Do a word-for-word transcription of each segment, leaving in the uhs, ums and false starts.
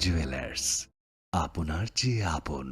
জুয়েলার্স, আপনার চেয়ে আপন।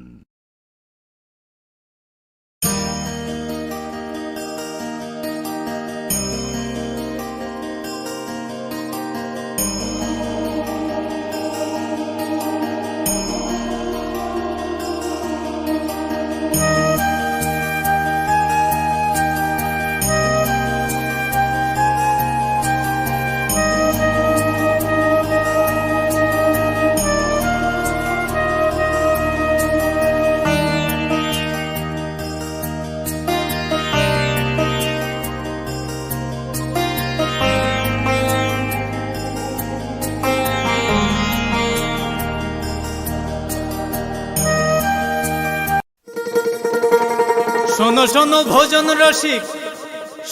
শোনো শোনো ভোজন রসিক,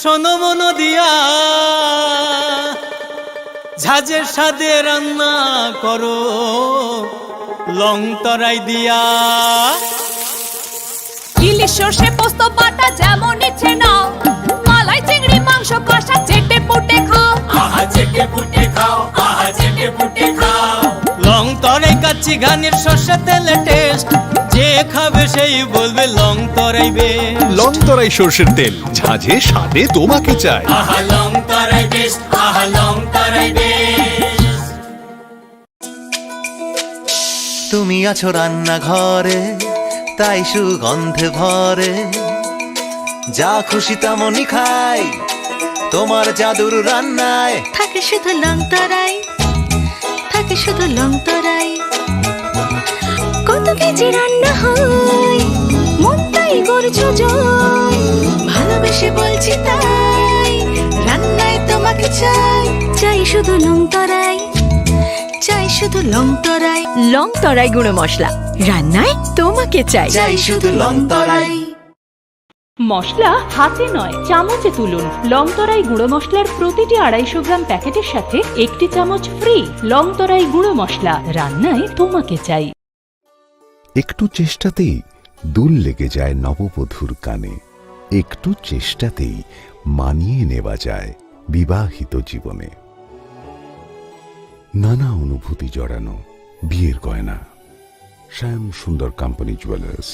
শোনো মন দিয়া, ঝাঁঝের স্বাদে রান্না করো লং তরাই দিয়া। ইলিশ সর্ষে পোস্ত বাটা যেমন ইচ্ছে নাও, মালাই চিংড়ি মাংস কষা চেটে পুটে খাও। আহা চেটে পুটে খাও, আহা চেটে পুটে খাও। লং তরাই কাচ্চি ঘানির সর্ষে তেলে টেস্ট, যে খাবে সেই বলবে লং তরাই বেস্ট। লং তরাই সর্ষের তেল, ঝাঁঝে স্বাদে তোমাকে চাই। আহা লং তরাই বেস্ট, আহা লং তরাই বেস্ট। তুমি আছো রান্নাঘরে, তাই সুগন্ধে ভরে। যা খুশি তেমনই খাই, তোমার জাদুর রান্নায়। থাকে শুধু লং তরাই, থাকে শুধু লং তরাই। কত কেজি রান্না হয়, মনটাই করছো জয়। ভালোবেসে বলছি তাই, রান্নায় তোমাকে চাই। চাই শুধু লং তরাই, চাই শুধু লং তরাই। লং তরাই গুঁড়ো মশলা, রান্নায় তোমাকে চাই। চাই শুধু লং তরাই। মশলা হাতে নয়, চামচে তুলুন। লং তরাই গুঁড়ো মশলার প্রতিটি আড়াইশো গ্রাম প্যাকেটের সাথে একটি চামচ ফ্রি। লং তরাই গুঁড়ো মশলা, রান্নায় তোমাকে চাই। একটু চেষ্টাতেই দুল লেগে যায় নববধূর কানে। একটু চেষ্টাতেই মানিয়ে নেওয়া যায় বিবাহিত জীবনে। নানা অনুভূতি জড়ানো বিয়ের গয়না। শ্যাম সুন্দর কোম্পানি জুয়েলার্স।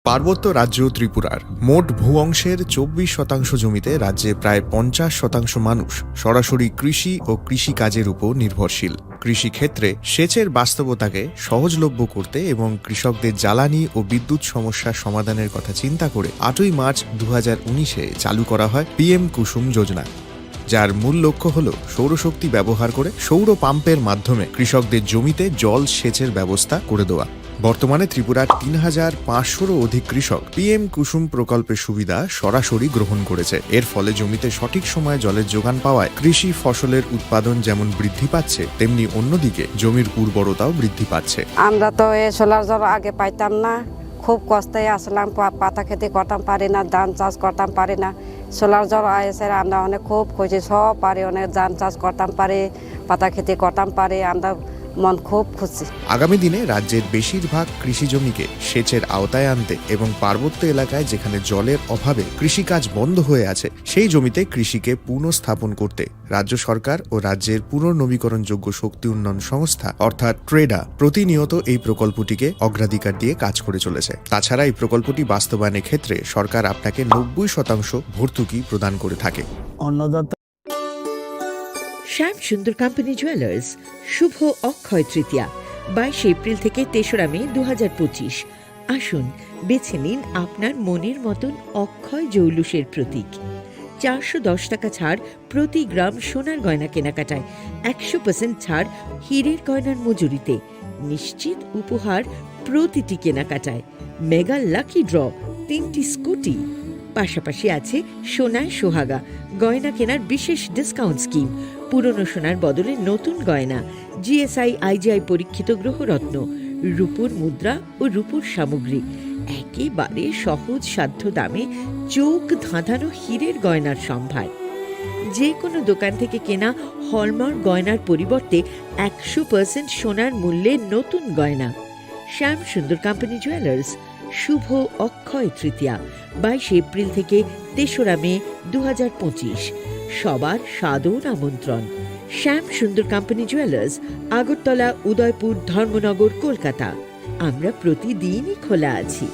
পার্বত্য রাজ্য ত্রিপুরার মোট ভূ অংশের চব্বিশ শতাংশ জমিতে রাজ্যে প্রায় পঞ্চাশ শতাংশ মানুষ সরাসরি কৃষি ও কৃষি কাজের উপর নির্ভরশীল। কৃষিক্ষেত্রে সেচের বাস্তবতাকে সহজলভ্য করতে এবং কৃষকদের জ্বালানি ও বিদ্যুৎ সমস্যা সমাধানের কথা চিন্তা করে আটই মার্চ দু হাজার উনিশে চালু করা হয় পিএম কুসুম যোজনা, যার মূল লক্ষ্য হল সৌরশক্তি ব্যবহার করে সৌর পাম্পের মাধ্যমে কৃষকদের জমিতে জল সেচের ব্যবস্থা করে দেওয়া। বর্তমানে ত্রিপুরার তিন হাজার পাঁচশোরও অধিক কৃষক পিএম কুসুম প্রকল্পের সুবিধা সরাসরি গ্রহণ করেছে। এর ফলে জমিতে সঠিক সময়ে জলের যোগান পাওয়ায় কৃষি ফসলের উৎপাদন যেমন বৃদ্ধি পাচ্ছে, তেমনি অন্যদিকে জমির উর্বরতাও বৃদ্ধি পাচ্ছে। আমরা তো এই সোলার জল আগে পাইতাম না, খুব কষ্টে আসলাম, পা-, পাতা খেতে করতাম পারি না, ধান চাষ করতাম পারি না। সোলার জল আইসে আমরা অনেক খুব খুশি, সব পারি, অনেক ধান চাষ করতাম পারি, পাতা খেতে করতাম পারি, আমরা মন খুব খুশি। আগামী দিনে রাজ্যের বেশিরভাগ কৃষি জমিকে সেচের আওতায় আনতে এবং পার্বত্য এলাকায় যেখানে জলের অভাবে কৃষিকাজ বন্ধ হয়ে আছে, সেই জমিতে কৃষিকে পুনঃস্থাপন করতে রাজ্য সরকার ও রাজ্যের পুনর্নবীকরণযোগ্য শক্তি উন্নয়ন সংস্থা অর্থাৎ ট্রেডা প্রতিনিয়ত এই প্রকল্পটিকে অগ্রাধিকার দিয়ে কাজ করে চলেছে। তাছাড়া এই প্রকল্পটি বাস্তবায়নের ক্ষেত্রে সরকার আপনাকে নব্বই শতাংশ ভর্তুকি প্রদান করে থাকে। অন্নদাতা। শ্যাম সুন্দর কোম্পানি জুয়েলার্স, শুভ অক্ষয় তৃতীয়া, বাইশে এপ্রিল থেকে তেসরা মে দু হাজার পঁচিশ। আসুন, বেছে নিন আপনার মনের মতন অক্ষয় জৌলুসের প্রতীক। চারশো দশ টাকা ছাড় প্রতি গ্রাম সোনার গয়না কেনাকাটায়, একশো পার্সেন্ট ছাড় হীরের গয়নার মজুরিতে, নিশ্চিত উপহার প্রতিটি কেনাকাটায়, মেগা লাকি ড্র, তিনটি স্কুটি। পাশাপাশি আছে সোনায় সোহাগা, গয়না কেনার বিশেষ ডিসকাউন্ট স্কিম, পুরনো সোনার বদলে নতুন গয়না, জিএসআই আইজিআই পরীক্ষিত গ্রহরত্ন, রূপোর মুদ্রা ও রূপোর সামগ্রী, একেবারে সহজ সাধ্য দামে চোখ ধাঁধানো হীরের গয়নার সম্ভার। যে কোনো দোকান থেকে কেনা হলমার্ক গয়নার পরিবর্তে একশো পার্সেন্ট সোনার মূল্যে নতুন গয়না। শ্যাম সুন্দর কোম্পানি জুয়েলার্স, শুভ অক্ষয় তৃতীয়া, বাইশে এপ্রিল থেকে তেসরা মে দু হাজার পঁচিশ। সবার সাদর আমন্ত্রণ। শ্যাম সুন্দর কোম্পানি জুয়েলার্স, আগরতলা, উদয়পুর, ধর্মনগর, কলকাতা। আমরা প্রতিদিনই খোলা আছি।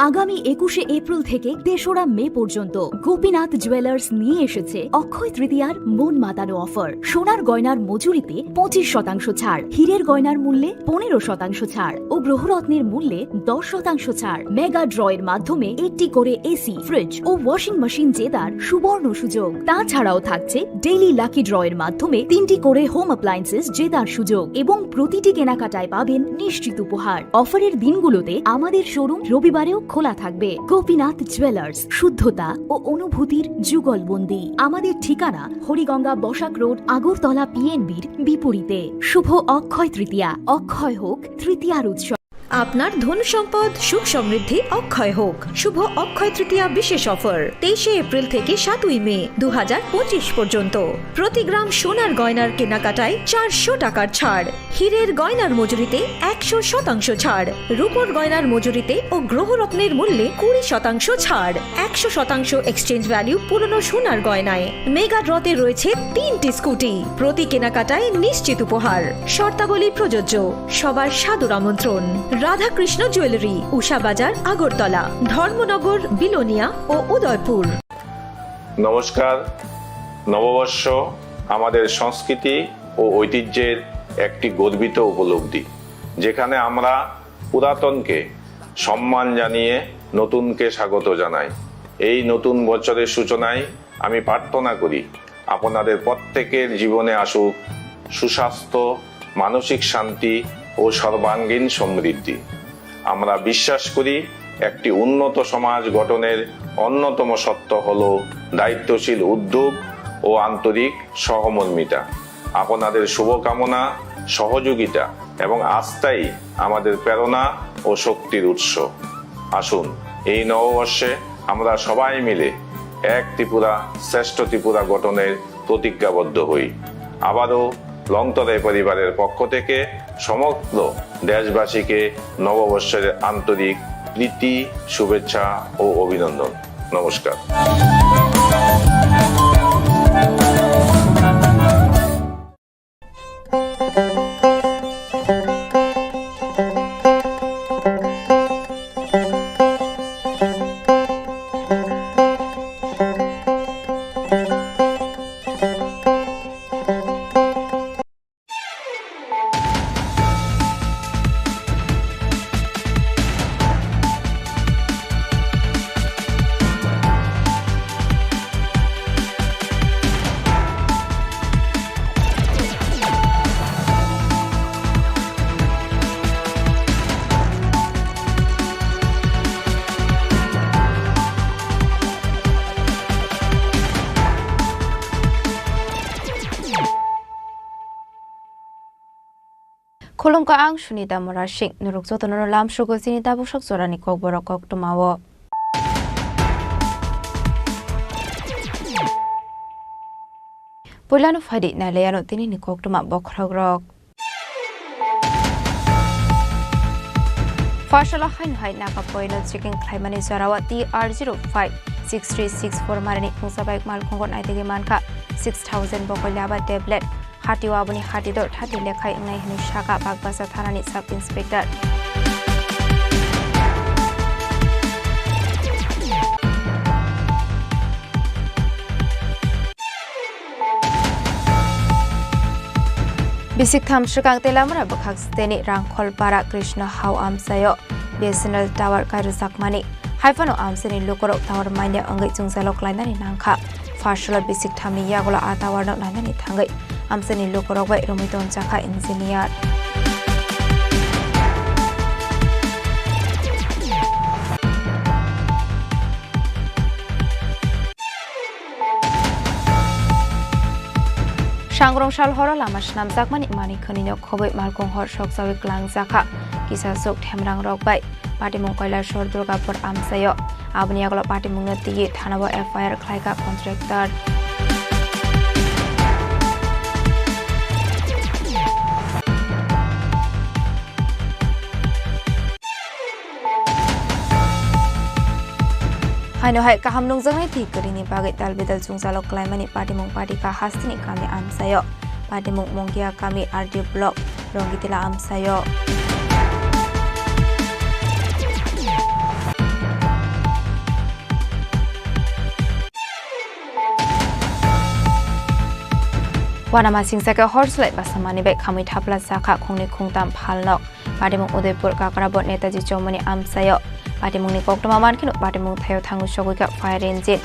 আগামী একুশে এপ্রিল থেকে তেসরা মে পর্যন্ত গোপীনাথ জুয়েলার্স নিয়ে এসেছে অক্ষয় তৃতীয়ার মন মাতানো অফার। সোনার গয়নার মজুরিতে পঁচিশ শতাংশ ছাড়, হীরের গয়নার মূল্যে পনেরো শতাংশ ছাড় ও গ্রহরত্নের মূল্যে দশ শতাংশ ছাড়। মেগা ড্রয়ের মাধ্যমে একটি করে এসি, ফ্রিজ ও ওয়াশিং মেশিন জেতার সুবর্ণ সুযোগ। তাছাড়াও থাকছে ডেইলি লাকি ড্রয়ের মাধ্যমে তিনটি করে হোম অ্যাপ্লায়েন্সেস জেতার সুযোগ এবং প্রতিটি কেনাকাটায় পাবেন নিশ্চিত উপহার। অফারের দিনগুলোতে আমাদের শোরুম রবিবারেও খোলা থাকবে। গোপীনাথ জুয়েলার্স, শুদ্ধতা ও অনুভূতির যুগলবন্দি। আমাদের ঠিকানা হরিগঙ্গা বসাক রোড, আগরতলা পিএনবির বিপরীতে। শুভ অক্ষয় তৃতীয়া, অক্ষয় হোক তৃতীয়ার উৎসব। আপনার ধন সম্পদ সুখ সমৃদ্ধি অক্ষয় হোক। শুভ অক্ষয় তৃতীয়া বিশেষ অফার, তেইশে এপ্রিল থেকে সাতই মে দু হাজার পঁচিশ পর্যন্ত। প্রতি গ্রাম সোনার গয়নার কেনাকাটায় চারশো টাকার ছাড়, হীরের গয়নার মজুরিতে একশো শতাংশ ছাড়, রূপোর গয়নার মজুরিতে ও গ্রহরত্নের মূল্যে কুড়ি শতাংশ ছাড়, একশো শতাংশ এক্সচেঞ্জ ভ্যালু পুরনো সোনার গয়নায়। মেগা ড্রতে রয়েছে তিনটি স্কুটি, প্রতি কেনাকাটায় নিশ্চিত উপহার। শর্তাবলী প্রযোজ্য। সবার সাদর আমন্ত্রণ। রাধাকৃষ্ণ জুয়েলারি, উষা বাজার, আগরতলা, ধর্মনগর, বিলোনিয়া ও উদয়পুর। নমস্কার। নববর্ষ আমাদের সংস্কৃতি ও ঐতিহ্যের একটি গর্বিত উপলব্ধি, যেখানে আমরা পুরাতনকে সম্মান জানিয়ে নতুনকে স্বাগত জানাই। এই নতুন বছরের সূচনায় আমি প্রার্থনা করি, আপনাদের প্রত্যেকের জীবনে আসুক সুস্বাস্থ্য, মানসিক শান্তি ও সর্বাঙ্গীন সমৃদ্ধি। আমরা বিশ্বাস করি, একটি উন্নত সমাজ গঠনের অন্যতম সত্য হল দায়িত্বশীল উদ্যোগ ও আন্তরিক সহমর্মিতা। আপনাদের শুভকামনা, সহযোগিতা এবং আস্থাই আমাদের প্রেরণা ও শক্তির উৎস। আসুন, এই নববর্ষে আমরা সবাই মিলে এক ত্রিপুরা, শ্রেষ্ঠ ত্রিপুরা গঠনের প্রতিজ্ঞাবদ্ধ হই। আবারও লংতরাই পরিবারের পক্ষ থেকে সমগ্র দেশবাসীকে নববর্ষের আন্তরিক প্রীতি, শুভেচ্ছা ও অভিনন্দন। নমস্কার। Khulumkha, ang Sunita Murasing. Norok jotono lamsugo chini tabuksak jorani kokborok koktwmao. Puilano phaidi nailaiano tinini koktwma bokhorokrok. Pharsalo haino hai Naga poino checking khlaimani jorao T R zero five six three six four marini phungsa bai malkhungo naitugwi mankha six thousand bokol yaba tablet. Hatio aboni hati dor thati lekhai wngnai hwnwi sakha Bakbasa thanani sub inspector. Bisik tham swkang Telamura bwkhak steni Rangkholpara Krishna Hao amchaio B S N L tower kairwjakmani. Haiphano amchaini lukurok tower manya wngwi chwngsalok lainani nangkha. Pharsalo bisik thamni yagulo a towerno nainani thangwi amchaini lukurok bai romwi tonjakha engineer. Sangrong sal horo lama swnamjakmani manwi khwnwino khobwi malkhung hor sokjawi kwlangjakha kisa chuk themrangrok bai. Patimung Kailasor Durgapur amchaio. Aboni yagulo patimungno twiwi thanao F I R khlaikha contractor. Haino hai kaham nungjaknai twi kwrwini bagwi dalbidal jwngjalo klaimani patimung patikha hasteni kami amchaio. Patimung Mongia kami R D block Rongitila amchaio. Uanamasingcha khe hor swlai bwsa manwi bai khamwi thapla chakha khungni khungtam phalnok. Patimung Udaipur Kakrabot Netaji Chowmuni amchaio. Patimungni koktwma mankheno patimung thaio thangwi sogwi kha fire engine.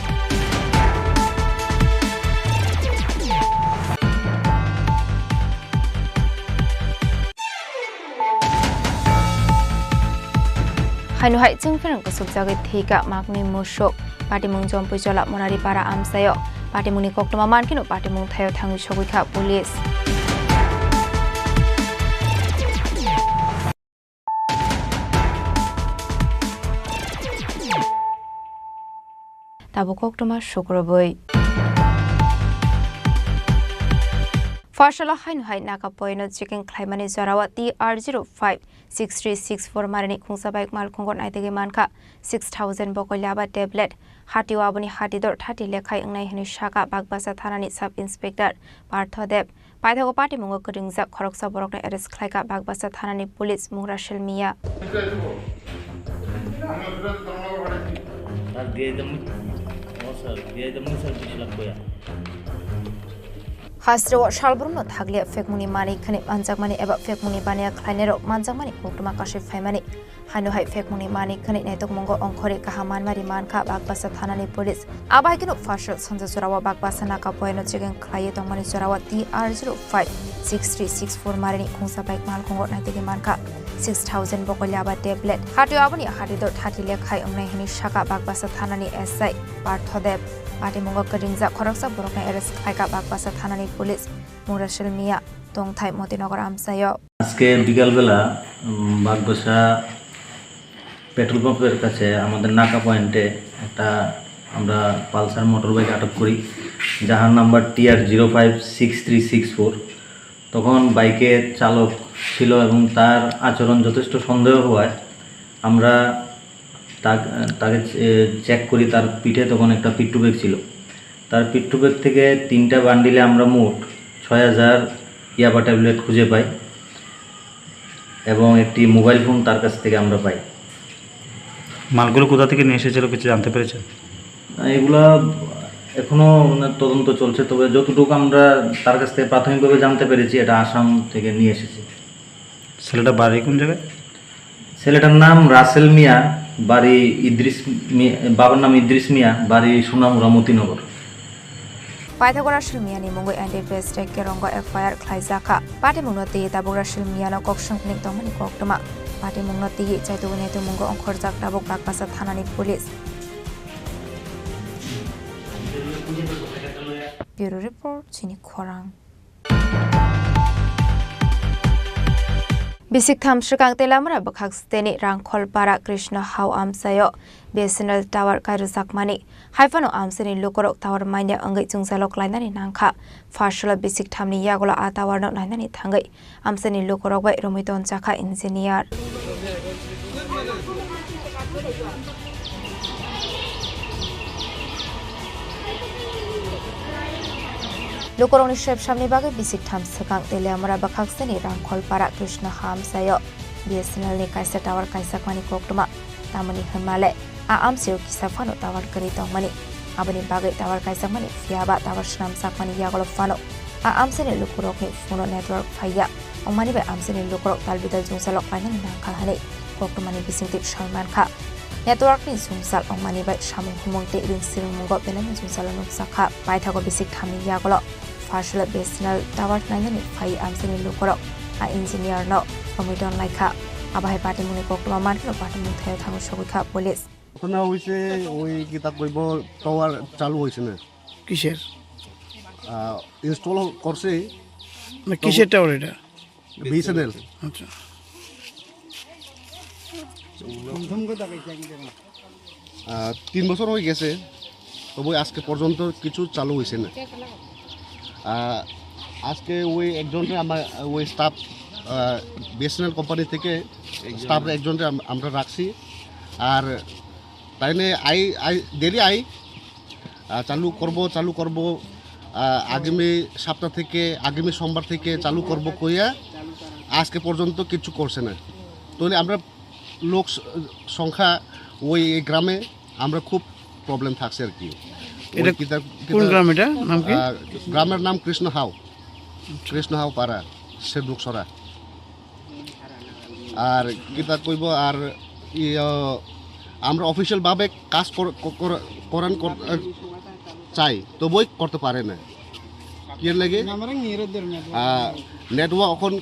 Haino hai chwng pherang kusubjagwi thwikha magni musuk. Patimung Jompui Chola Monari Para amchaio. Patimungni koktwma mankheno patimung thaio thangwi sogwi kha police. Tabuk koktwma sukrubwi. Pharsalo haino hai Nagapoyano checking khlaimani jorao T R zero five six three six four marini khungsa bike malkhungo naitugwi mankha six thousand bokoilaba tablet, hatio aboni hatidor thati lekhai wngnai hwnwi sakha Bakbasa thanani sub inspector Partho Deb. Paithago patimungo kwrwngjak khoroksa borokno arrest khlaikha Bakbasa thanani police Mungrasel Miya. Hasteo salbrumno thakliya phekmungni manwi khwnwi manjakmani eba phekmungni baniya khlainairok manjakmani koktwma kasui phaimani. Haino hai phekmungni manwi khwnwi naitokmungo ongkhorwi kaham manmari mankha Bakbasa thanani police. Abo hai kheno pharsal sanja jorao Bakbasa Nagapoyano checking khlaiwi tongmani jorao T R zero five six three six four marini khungsa bike malkhungo naitugwi mankha six thousand bokoilaba tablet. Hatio aboni hatidor thati lekhai wngnai hwnwi sakha Bakbasa thanani S I Partho Deb. Patimungo kwrwngjak khoroksa borokno arrest khlaikha Bakbasa thanani police Mungrasel Miya, tongthai Motinagar amchaio. আজকে বিকালবেলা, উম, বাগবাসা পেট্রোল পাম্পের কাছে আমাদের নাকা পয়েন্টে একটা আমরা পালসার মোটর বাইক আটক করি, যাহার number T R zero five six three six four. তখন বাইকের চালক ছিল এবং তার আচরণ যথেষ্ট সন্দেহ হওয়ায় আমরা তা-, তাকে চে-, চেক করি, তার পিঠে তখন একটা পিট্টু ব্যাগ ছিল। তার পিট্টু ব্যাগ থেকে তিনটা বান্ডিলে আমরা মোট ছয় হাজার ইয়াবা ট্যাবলেট খুঁজে পাই এবং একটি মোবাইল ফোন তার কাছ থেকে আমরা পাই। মালগুলো কোথা থেকে নিয়ে এসেছিল কিছু জানতে পেরেছেন? এগুলা এখনো, মানে, তদন্ত চলছে, তবে যতটুকু আমরা তার কাছ থেকে প্রাথমিকভাবে জানতে পেরেছি, এটা আসাম থেকে নিয়ে এসেছে। ছেলেটা বাড়ি কোন জায়গায়? ছেলেটার নাম রাসেল মিয়া, বাড়ি ইদ্রিস মিয়া, বাবার নাম ইদ্রিস মিয়া, বাড়ি সোনামুড়া Motinagar. Paithago Rasil Miyani mungwi N D P S Rek Kerongo F I R khlaijakha. Patimungno twi tabuk Rasil Miyano kok swngni tongmani koktwma. Patimungno twi chaitugwi naitukmungo ongkhorjak tabuk Bakbasa thanani police. Bureau report, chini khorang. Bisik tham swkang Teliamura bwkhak steni Rangkholpara Krishna Hao amchaio B S N L tower kairwjakmani. Haiphano amchaini lukurok tower manya wngwi chwngsalok lainani nangkha. Pharsalo bisik thamni yagulo a tower no nainani thangwi amchaini lukurok bai romwi tonjakha engineer. Lukurokni sepsamni bagwi bisik tham swkang Teliamura bwkhak sini Rangkholpara Krishna Hao amchaio B S N L ni kaisa tower kaijakmani koktwma. Tamoni hwnmale a amchaio kisa phano tower kwrwi tongmani. Aboni bagwi tower kaijakmani, phiyaba tower swnamjakmani yagulo phano a amchaini lukurokni phone-o network phaiya. Wngmani bai amchaini lukurok talbidal jwngsalok lainani nangkha hwnwi koktwmani bisingtwi sai mankha. Network ni jwngsal wngmani bai samung humung tei ring siringmungo belai no jwngjalo nukjakha. Paithago bisik thamni yagulo pharsalo B S N L tower nainani phai amchaini lukurok a engineer no romwi tonlaikha. Abo hai patimungni koktwma mankheno patimung thaio thangwi sogwikha police. ঘটনা হৈছে, ওই কিতা কইব, টাওয়ার চালু হয়েছে না। কিসের? আহ, ইনস্টল করছে। না, কিসের টাওয়ার এটা? বিএসএনএল। আচ্ছা। আহ, তিন বছর হয়ে গেছে, তবু আজকে পর্যন্ত কিছু চালু হয়েছে না। আহ, আজকে ওই একজনকে আমার, ওই স্টাফ, আহ, বিএসএনএল কোম্পানি থেকে স্টাফ একজনকে আম-, আমরা রাখছি। আর তাই নিয়ে আই আই ডেলি আই আহ, চালু করব, চালু করব। আহ, আগামী সপ্তাহ থেকে, আগামী সোমবার থেকে চালু করব কইয়া আজকে পর্যন্ত কিচ্ছু করছে না। তাহলে আমরা লোক স-, সংখ্যা ওই এই গ্রামে আমরা খুব প্রবলেম থাকছে আর কি। ওই এটা কিতা-, কোন কিতা-, গ্রাম এটা? নাম কি? আহ, গ্রামের নাম কৃষ্ণ হাও, কৃষ্ণ হাও পাড়া, সেবুকসরা। আর কিতা কইব, আর ইয়ে, আমরা অফিসিয়াল ভাবে কাজ কর-, কর-, করান কর-, চাই, তবুই করতে পারে না। কি লাগে? নেটওয়ার্ক এখন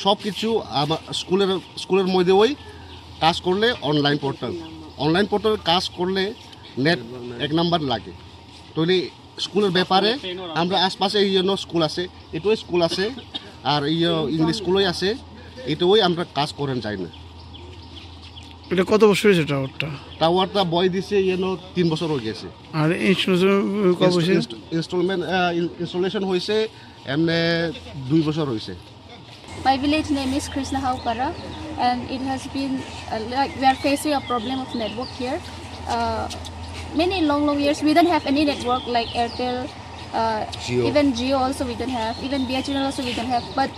সব কিছু আমার স্কুলের, স্কুলের মধ্যে ওই কাজ করলে অনলাইন পোর্টাল, অনলাইন পোর্টাল কাজ করলে নেট এক নাম্বার লাগে। তাহলে স্কুলের ব্যাপারে আমরা আশপাশে এই জন্য স্কুল আছে, এটাও স্কুল আছে, আর এই ইংলিশ স্কুলই আছে, এটাও আমরা কাজ করেন যাই না। এটা কত বছর হয়েছে টাওয়ারটা? টাওয়ারটা বয় দিছে ইয়েনো তিন বছর হয়ে গেছে। আর ইনস্টলেশন কত বছর? ইনস্ট-, ইনস্ট-, ইনস্টলমেন্ট, আহ, ইন-, ইনস্টলেশন হয়েছে এমনি দুই বছর হয়েছে। My village name is Krishna Haupara, and it has been, uh, like, we are facing a problem of network here. Uh, many long, long years we don't have any network like Airtel, uh, Jio. Even Jio also we don't have, even B S N L also we don't have. But,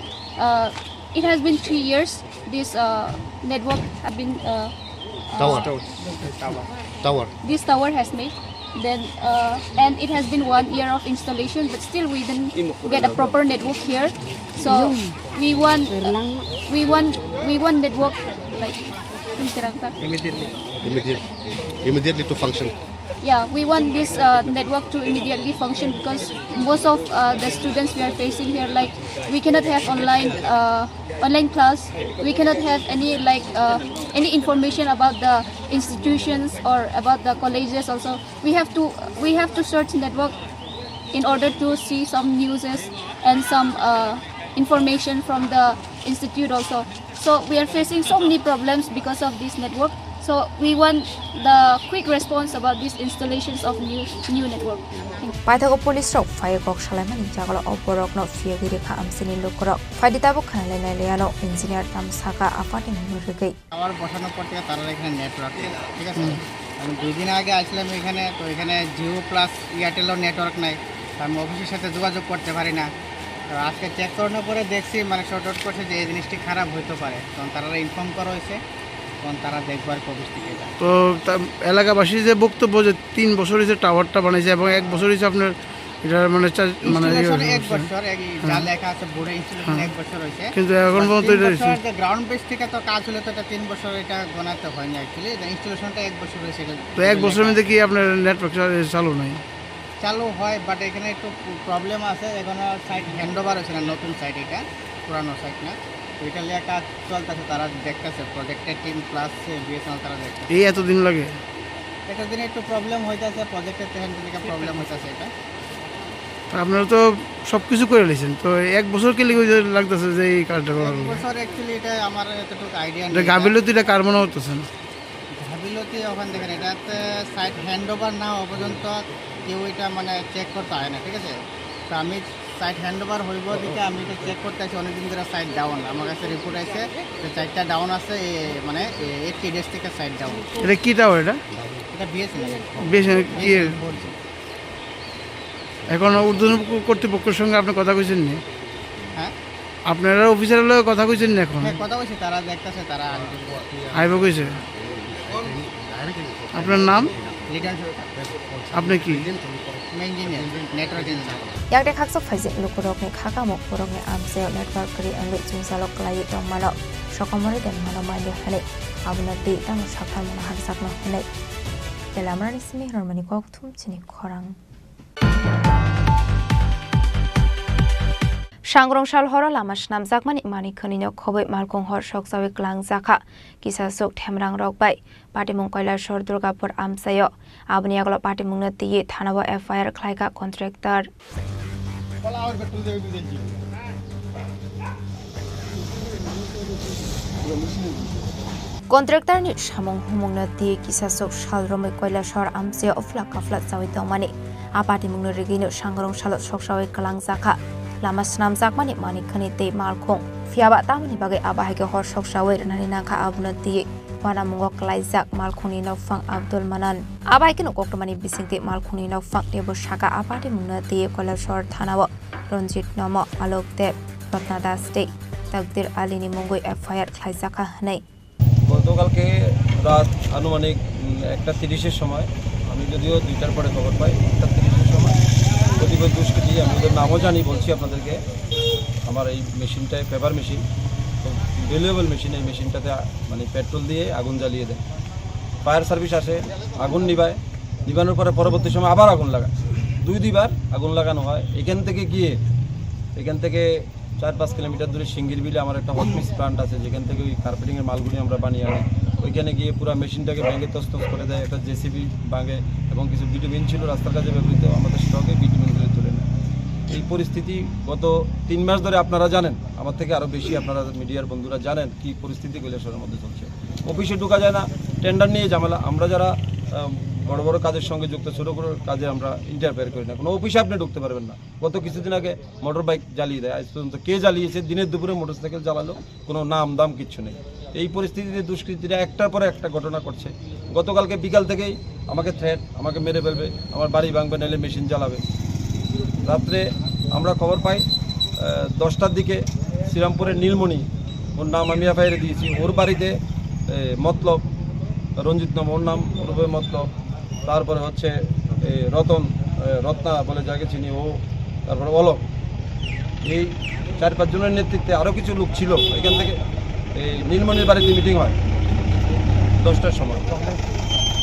uh, it has been three years this, uh, network have been, uh, Tower. Tower. This tower has made. Then, uh, and it has been one year of installation, but still we didn't get a proper network here. So we want, we want, we want network like, Immediately. Immediately to function. Yeah, we want this, uh, network to immediately function because most of, uh, the students we are facing here, like, we cannot have online, uh, online class. We cannot have any, like, uh, any information about the institutions or about the colleges also. We have to, we have to search network in order to see some newses and some, uh, information from the institute also. So we are facing so many problems because of this network. So we want the quick response about these installations of new, new network. Thank you. Paithago police rok phai kok salaimani jagalo o borok no phiyagwi rikha amchini lukurok. Phaidi tabuk khanalai nailaiano engineer tam saka a party ni rigwi. Tower বসানোর পর থেকে তারা এখানে নেটওয়ার্ক নেই, ঠিক আছে? আমি দুই দিন আগে আসলাম এখানে, তো এখানে জিও প্লাস এয়ারটেলও নেটওয়ার্ক নাই। তো আমি অফিসের সাথে যোগাযোগ করতে পারি না। তো আজকে চেক করানোর পরে দেখছি, মানে, শর্ট আউট করছে যে এই জিনিসটি খারাপ হইতে পারে। তখন তারা ইনফর্ম করা হয়েছে, তখন তারা দেখবার অফিস থেকে এটা। তো তা এলাকাবাসী যে বক্তব্য যে তিন বছর হয়েছে টাওয়ারটা বানাইছে এবং এক বছর হয়েছে আপনার এটা মানে চা-, মানে ইয়ে ইনস্টলেশন হয়েছে। এক বছর, এই যা হ্যাঁ। লেখা আছে বোর্ডে, ইনস্টলেশন হ্যাঁ। এক বছর হয়েছে। কিন্তু এখন বাট পর্যন্ত তিন এটা বছর হয়েছে। যে গ্রাউন্ড বেস থেকে তো কাজ হলে তো এটা তিন বছর এটা গোনাতে হয়নি অ্যাকচুয়ালি। এটা ইনস্টলেশনটা এক বছর হয়েছে, এটা তো এক বছরের লেখা মধ্যে আছে। কি আপনার নেটওয়ার্ক চা-, চালু নাই? চালু হয়, বাট এখানে একটু প্রবলেম আছে। এখনো সাইট হ্যান্ডওভার হয়েছে না, নতুন সাইট এটা, পুরানো সাইট না। তো এটা নিয়ে কাজ চলতেছে, তারা দেখতেছে, প্রজেক্টের টিম প্লাস বিএসএনএল তারা দেখতেছে। এই এতদিন লাগে? এতদিন একটু প্রবলেম হইতাছে, প্রজেক্টের তেহান থেকে প্রবলেম হইতাছে এটা। তা আপনারা তো সব কিছু করে নিয়েছেন, তো এক বছর কে লিগে লাগতেছে যে এই কাজটা করার এক লাগে? বছর অ্যাকচুয়ালি এটা আমার এতটুকু আইডিয়া এটা নেই। গাফিলতিটা কার মনে হতেছে না? গাফিলতি ওখান থেকে না, এটাতে সাইট হ্যান্ড ওভার না হওয়া পর্যন্ত কেউ এটা মানে চেক করতে হয় না, ঠিক আছে? তো আমি সাইট হ্যান্ড ওভার হইব দিকে আমি এটা চেক করতে আছি, অনেকদিন ধরে সাইট ডাউন, আমার কাছে রিপোর্ট আছে যে সাইটটা ডাউন আছে, এ, মানে এইটটি ডেজ থেকে সাইট ডাউন। এটা কি টাওয়ার এটা? এটা বিএসএনএল। বিএসএনএল কি? BSNL four G. এখন ঊর্ধ্বতন কর্তৃপক্ষের সঙ্গে আপনি কথা কইছেন নি? হ্যাঁ? আপনারা অফিসারের লগে কথা কইছেন না এখন? হ্যাঁ, কথা কইছে, তারা দেখতাছে, তারা আনবে। আইব কইছে? আপনার নাম? লিটন সরকার। আপনি কি? আমি engineer, network engineer. Yakde khaksa phaijak lukurokni khakamo borokni amchaio network kwrwi wngwi chwngsalok kwlaiwi tongmano, sokomorwi de mano manya hwnwi, abono twi tamo sakthar mano hamjakno hwnwi. Tei lamarani simi rwmani kok thum chini khorang. Sangrong sal horo lama swnamjakmani manwi khwnwino khobwi malkhung hor sokjawi kwlangjakha kisaswk themrangrok bai. Patimung Kailasor Durgapur amchaio. Aboni yagulo patimungno twiwi thanao F I R khlaikha contractor. Contractorni samung humungno twi kisaswk sal romwi Kailasor amchaio uphla kaphla chawi tongmani. A patimungno rigwino sangrong salo soksawi kwlangjakha. Lama swnamjakmani manwi khwnwi tei malkhung. Phiya ba tamoni bagwi abo hai khe hor soksaui rwnani nangkha abono twiwi uanamungo klaijak malkhungni nokphang Abdul Manan. Abo hai kheno koktwmani bisingtwi malkhungni nokphang teibo saka a party mungno twiwi Koilashahar thanao Ranjit Nomo, Alok Deb, Ratna Das tei Takdir Alini mungwi F I R khlaijakha hwnwi. গতকালকে রাত আনুমানিক, উম, একটা তিরিশের সময়, আমি যদিও দুইটার পরে খবর পাই, একটা তিরিশের সময় কতিপয় দুষ্কৃতী, আমি ওদের নামও জানি, বলছি আপনাদেরকে, আমার এই মেশিনটা, পেপার মেশিন, খুব ভ্যালুয়েবল মেশিন, এই মেশিনটাতে আ-, মানে পেট্রোল দিয়ে আগুন জ্বালিয়ে দেয়। ফায়ার সার্ভিস আসে, আগুন নিভায়, নিভানোর পরে পরবর্তী সময় আবার আগুন লাগায়, দুই দুইবার আগুন লাগানো হয়। এখান থেকে গিয়ে, এখান থেকে চার পাঁচ কিলোমিটার দূরে সিঙ্গির বিলে আমার একটা হট মিক্স প্ল্যান্ট আছে, যেখান থেকে ওই কার্পেটিংয়ের মালগুলি আমরা বানিয়ে আনি। ওইখানে গিয়ে পুরো মেশিনটাকে ভেঙে তছনছ করে দেয়, একটা জেসিবি ভাঙে এবং কিছু বিটুমিন ছিল রাস্তার কাজে ব্যবহৃত, আমাদের স্টকে বিটুমিনগুলি তুলে নেয়। এই পরিস্থিতি গত তিন মাস ধরে আপনারা জানেন, আমার থেকে আরও বেশি আপনারা মিডিয়ার বন্ধুরা জানেন কি পরিস্থিতি কৈলাসহরের মধ্যে চলছে। অফিসে ঢোকা যায় না, টেন্ডার নিয়ে ঝামেলা। আমরা যারা, আহ, বড় বড় কাজের সঙ্গে যুক্ত, ছোট ছোট কাজে আমরা ইন্টারফেয়ার করি না, কোনো অফিসে আপনি ঢুকতে পারবেন না। গত কিছুদিন আগে মোটর বাইক জ্বালিয়ে দেয়, আজ পর্যন্ত কে জ্বালিয়েছে, দিনের দুপুরে মোটরসাইকেল জ্বালালো, কোনো নাম দাম কিচ্ছু নেই। এই পরিস্থিতিতে দুষ্কৃতীরা একটার পর একটা ঘটনা করছে। গতকালকে বিকাল থেকেই আমাকে থ্রেট, আমাকে মেরে ফেলবে, আমার বাড়ি ভাঙবে, নাহলে মেশিন জ্বালাবে। রাত্রে আমরা খবর পাই, আহ, দশটার দিকে শ্রীরামপুরের নীলমণি, ওর নাম আমি এফআইআরে দিয়েছি, ওর বাড়িতে, এ, মতলব, রঞ্জিত নাম, ওর নাম ওরফে মতলব, তারপরে হচ্ছে, এ, রতন, এ, রত্না বলে যাকে চিনি, ও, তারপরে অলক, এই চার পাঁচজনের নেতৃত্বে আরও কিছু লোক ছিল। এখান থেকে এই নীলমণির বাড়িতে মিটিং হয় দশটার সময়।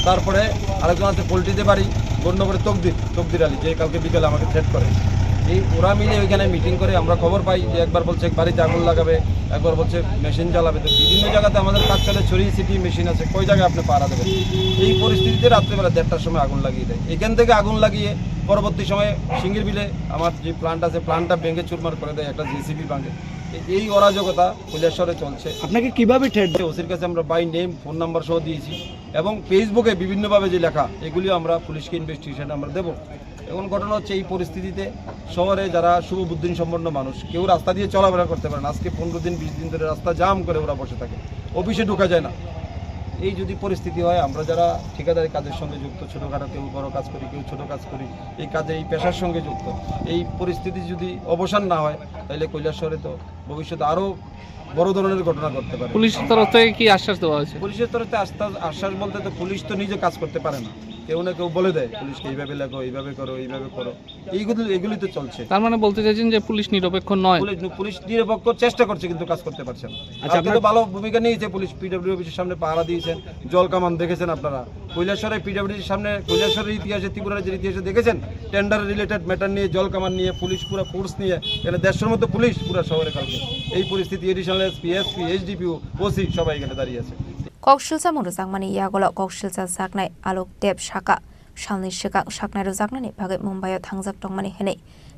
তারপরে আরেকজন আছে পল্টিতে বাড়ি, গণ্যগড়ে তকদির, তকদির আলী, যে কালকে বিকালে আমাকে থ্রেট করে। এই ওরা মিলে ওইখানে মিটিং করে, আমরা খবর পাই যে একবার বলছে বাড়িতে আগুন লাগাবে, একবার বলছে মেশিন জ্বালাবে। তো বিভিন্ন জায়গাতে আমাদের কাজ চলে, ছড়িয়ে ছিটিয়ে মেশিন আছে, কই জায়গায় আপনি পাহারা দেবেন? এই পরিস্থিতিতে রাত্রেবেলা দেড়টার সময় আগুন লাগিয়ে দেয়। এখান থেকে আগুন লাগিয়ে পরবর্তী সময়ে সিঙ্গির বিলে আমার যে প্ল্যান্ট আছে, প্ল্যান্টটা ভেঙে চুরমার করে দেয়, একটা জেসিবি ভাঙে। এ-, এই অরাজকতা কৈলাসহরে চলছে। আপনাকে কিভাবে থ্রেট দেয়? ওসির কাছে আমরা বাই নেম, ফোন নাম্বার সহ দিয়েছি এবং ফেসবুকে বিভিন্নভাবে যে লেখা, এগুলিও আমরা পুলিশকে ইনভেস্টিগেশন আমরা দেব। এখন ঘটনা হচ্ছে, এই পরিস্থিতিতে শহরে যারা শুভ বুদ্ধিসম্পন্ন মানুষ, কেউ রাস্তা দিয়ে চলাফেরা করতে পারে না। আজকে পনেরো দিন, বিশ দিন ধরে রাস্তা জাম করে ওরা বসে থাকে, অফিসে ঢোকা যায় না। এই যদি পরিস্থিতি হয়, আমরা যারা ঠিকাদারি কাজের সঙ্গে যুক্ত, ছোটোখাটো কেউ বড় কাজ করি, কেউ ছোট কাজ করি, এই কাজে, এই পেশার সঙ্গে যুক্ত, এই পরিস্থিতি যদি অবসান না হয়, তাহলে কৈলাসহরে তো ভবিষ্যতে আরও বড় ধরনের ঘটনা ঘটতে পারে। পুলিশের তরফ থেকে কি আশ্বাস দেওয়া হয়েছে? পুলিশের তরফ থেকে আশ্বাস, আশ্বাস বলতে তো পুলিশ তো নিজে কাজ করতে পারে না, কেউ না কেউ বলে দেয় পুলিশকে, "এইভাবে লেখো, এইভাবে করো, এইভাবে করো।" এইগুলি, এগুলি তো চলছে। তার মানে বলতে চাইছেন যে পুলিশ নিরপেক্ষ নয়? পুলিশ, পুলিশ নিরপেক্ষ চেষ্টা করছে, কিন্তু কাজ করতে পারছে না। আচ্ছা, আজকে তো আপনার ভালো ভূমিকা নিয়েছে পুলিশ, পিডব্লিউ অফিসের সামনে পাহারা দিয়েছেন, জল কামান দেখেছেন আপনারা। কৈলাসহরে পিডব্লিউডির সামনে, কৈলাসহরের ইতিহাসে, ত্রিপুরা রাজ্যের ইতিহাসে দেখেছেন, টেন্ডার রিলেটেড ম্যাটার নিয়ে, জল কামান নিয়ে, পুলিশ পুরো ফোর্স নিয়ে, এখানে দেড়শোর মতো পুলিশ পুরো শহরে কালকে। এই পরিস্থিতি, additional SP, SP, HDPO, OC সবাই এখানে দাঁড়িয়ে আছে। Koksilsa mung rwjakmani yagulo koksilsa jaknai Alok Deb saka, salni swkang saknai rwjaknani bagwi Mumbai-o thangjak tongmani hwnwi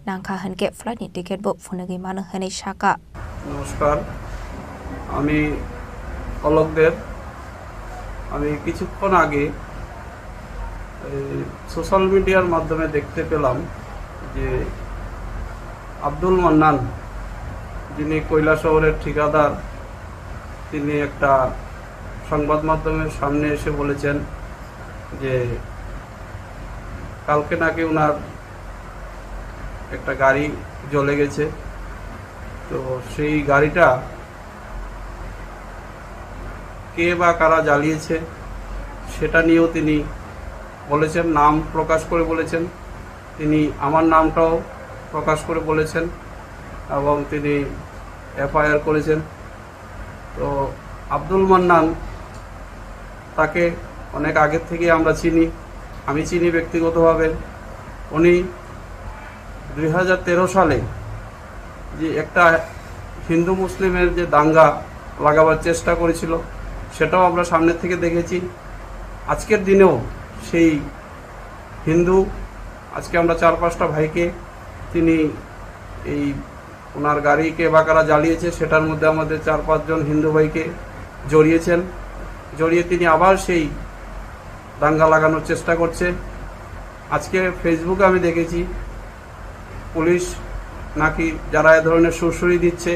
nangkha hwnkhe flight ni ticket bo phunugwi mano hwnwi saka. নমস্কার, আমি অলোক দেব। আমি কিছুক্ষণ আগে এই সোশ্যাল মিডিয়ার মাধ্যমে দেখতে পেলাম যে আব্দুল মান্নান, যিনি কৈলাসহরের ঠিকাদার, তিনি একটা সংবাদ মাধ্যমের সামনে এসে বলেছেন যে কালকে নাকি ওনার একটা গাড়ি জ্বলে গেছে। তো সেই গাড়িটা কে বা কারা জ্বালিয়েছে, সেটা নিয়েও তিনি বলেছেন, নাম প্রকাশ করে বলেছেন। তিনি আমার নামটাও প্রকাশ করে বলেছেন এবং তিনি এফআইআর করেছেন। তো আব্দুল মান্নান, তাকে অনেক আগের থেকে আমরা চিনি, আমি চিনি ব্যক্তিগতভাবে। উনি দুই হাজার তেরো সালে যে একটা হিন্দু মুসলিমের যে দাঙ্গা লাগাবার চেষ্টা করেছিল, সেটাও আমরা সামনের থেকে দেখেছি। আজকের দিনেও সেই হিন্দু, আজকে আমরা চার পাঁচটা ভাইকে, তিনি এই ওনার গাড়িকে বাকারা জ্বালিয়েছে, সেটার মধ্যে আমাদের চার পাঁচজন হিন্দু ভাইকে জড়িয়েছেন। জড়িয়ে তিনি আবার সেই দাঙ্গা লাগানোর চেষ্টা করছে। আজকে ফেসবুকে আমি দেখেছি পুলিশ নাকি যারা এ ধরনের সুরসুরি দিচ্ছে,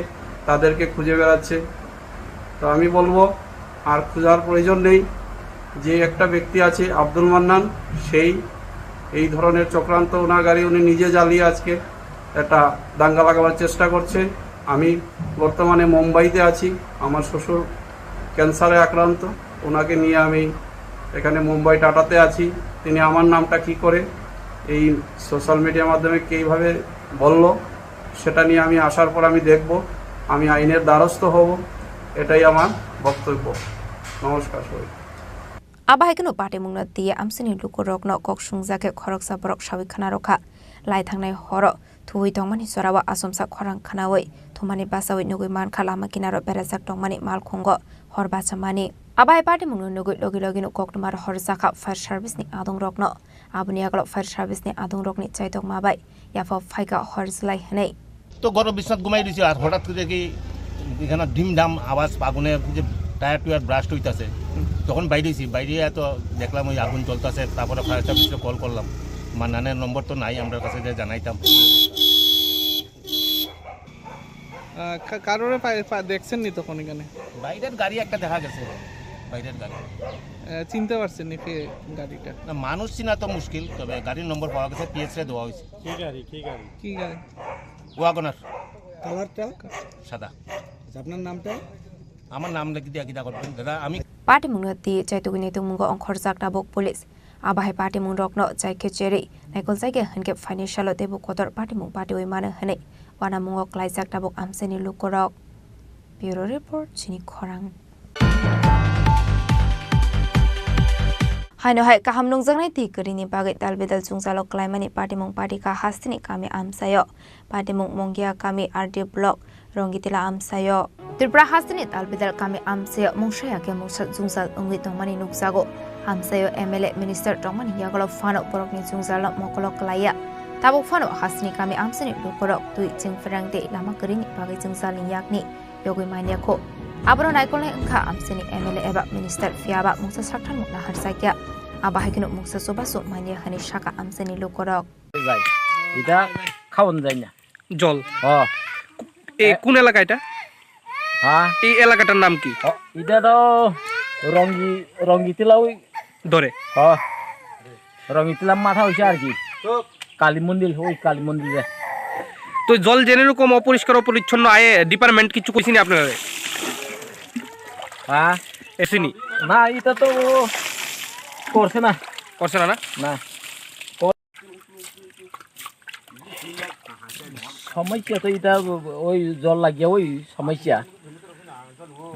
তাদেরকে খুঁজে বেড়াচ্ছে। তো আমি বলবো, আর খোঁজার প্রয়োজন নেই। যে একটা ব্যক্তি আছে আব্দুল মান্নান, সেই এই ধরনের চক্রান্ত ওনার গাড়ি উনি নিজে জ্বালিয়ে আজকে একটা দাঙ্গা লাগাবার চেষ্টা করছে। আমি বর্তমানে মুম্বাইতে আছি, আমার শ্বশুর ক্যান্সারে আক্রান্ত, ওনাকে নিয়ে আমি এখানে মুম্বাই টাটাতে আছি। তিনি আমার নামটা কি করে এই সোশ্যাল মিডিয়ার মাধ্যমে কীভাবে বলল, সেটা নিয়ে আমি আসার পর আমি দেখব, আমি আইনের দ্বারস্থ হব, এটাই আমার বক্তব্য। নমস্কার সবাই। Abo hai kheno patimungno twiwi amchaini lukurokno kok swngjak khe khoroksa borok saui khna rwkha. Lai thangnai horo thuwi tongmani jorao achomsa khorang khnaui thumani bachaui nugui mankha lama kinaro berajak tongmani malkhungo hor bachamani. Abo hai patimungno nugui logi logino koktwma rohorjakha fire service ni adongrokno. Aboni yagulo fire service ni adongrokni chaitokma bai yaphao phaikha hor jwlai hwnwi. তো ঘরে বিছনাত ঘুমাই দিছি, আর হঠাৎ করে দেখি এখানে ধিম ধাম আওয়াজ, আগুনে যে টায়ার টুয়ার ব্রাস্ট হইতাছে। তখন বাইরে হইছি, বাইরে এত দেখলাম ওই আগুন জ্বলতাছে, তারপরে ফায়ার সার্ভিসে কল করলাম। মান্নানের নম্বর তো নাই, আমরা কাছে যে জানাইতাম। আহ, কা-, কারোরে পাই-, পা-, দেখছেন নি তখন এখানে? বাইরের গাড়ি একটা দেখা গেছে, বাইরের গাড়ি। আহ, চিনতে পারছেন নি কে গাড়িটা? না, মানুষ চিনা তো মুশকিল, তবে গাড়ির নম্বর পাওয়া গেছে, পিএস রে দেওয়া হয়েছে। কি গাড়ি, কি গাড়ি? কি গাড়ি? ওয়াগনার। কালারটা? সাদা। আচ্ছা, আপনার নামটা? আমার নাম লিখে দিয়ে কিতা করবেন দাদা, আমি Patimungno twi chaitugwini tongmungo ongkhorjak tabuk police. Abo hai patimung rokno chai khe cherwi naikol chai khe hwnkhe phaini salo teibo kotor patimung patiui mano hwnwi uanamungo klaijak tabuk amchaini lukurok. Bureau report, chini khorang. Haino hai kaham nungjaknai twi kwrwini bagwi dalbidal chungjalo klaimani patimung patikha hasteni kami amchaio. Patimung Mongia kami R D block Rongitila amchaio. Tripura hasteni dalbidal kami amchaio mungsa ya khe mungsa jwngjal wngwi tongmani nukjago. Amchaio M L A minister tongmani yagulo phano borokni jwngjalno mokolo klaiya. Tabuk phano hasteni kami amchaini lukurok twi chwngphrang tei lama kwrwini bagwi jwngjalni yakni yogwi manya kho. Aboro naikolnai wngkha amchaini M L A eba minister, phiyaba mungsa sakthangno naharjakya. Abo hai kheno mungsa chubachu manya hwnwi sakha amchaini lukurok. যায়। এটা খাওয়ানো যায় না। জল। হ্যাঁ। এ, এ- কোন এলাকা এটা? হ্যাঁ। এই এলাকাটার নাম কি? হ-, এটা তো রঙ্গি-, রঙ্গিতিলা ওই ধরে? হ্যাঁ। রঙ্গিতিলা মাথা হইছে আর কি। কালী মন্দির, ওই কালী মন্দিরে। তো জল যেন এরকম অপরিষ্কার অপরিচ্ছন্ন আয়ে ডিপার্টমেন্ট কিছু কইছিনি আপনারা? হ্যাঁ। এসিনি? না, এটা তো ও করছে না। করছে না, না? না। সমস্যা তো এটা ওই জল লাগিয়া ওই সমস্যা।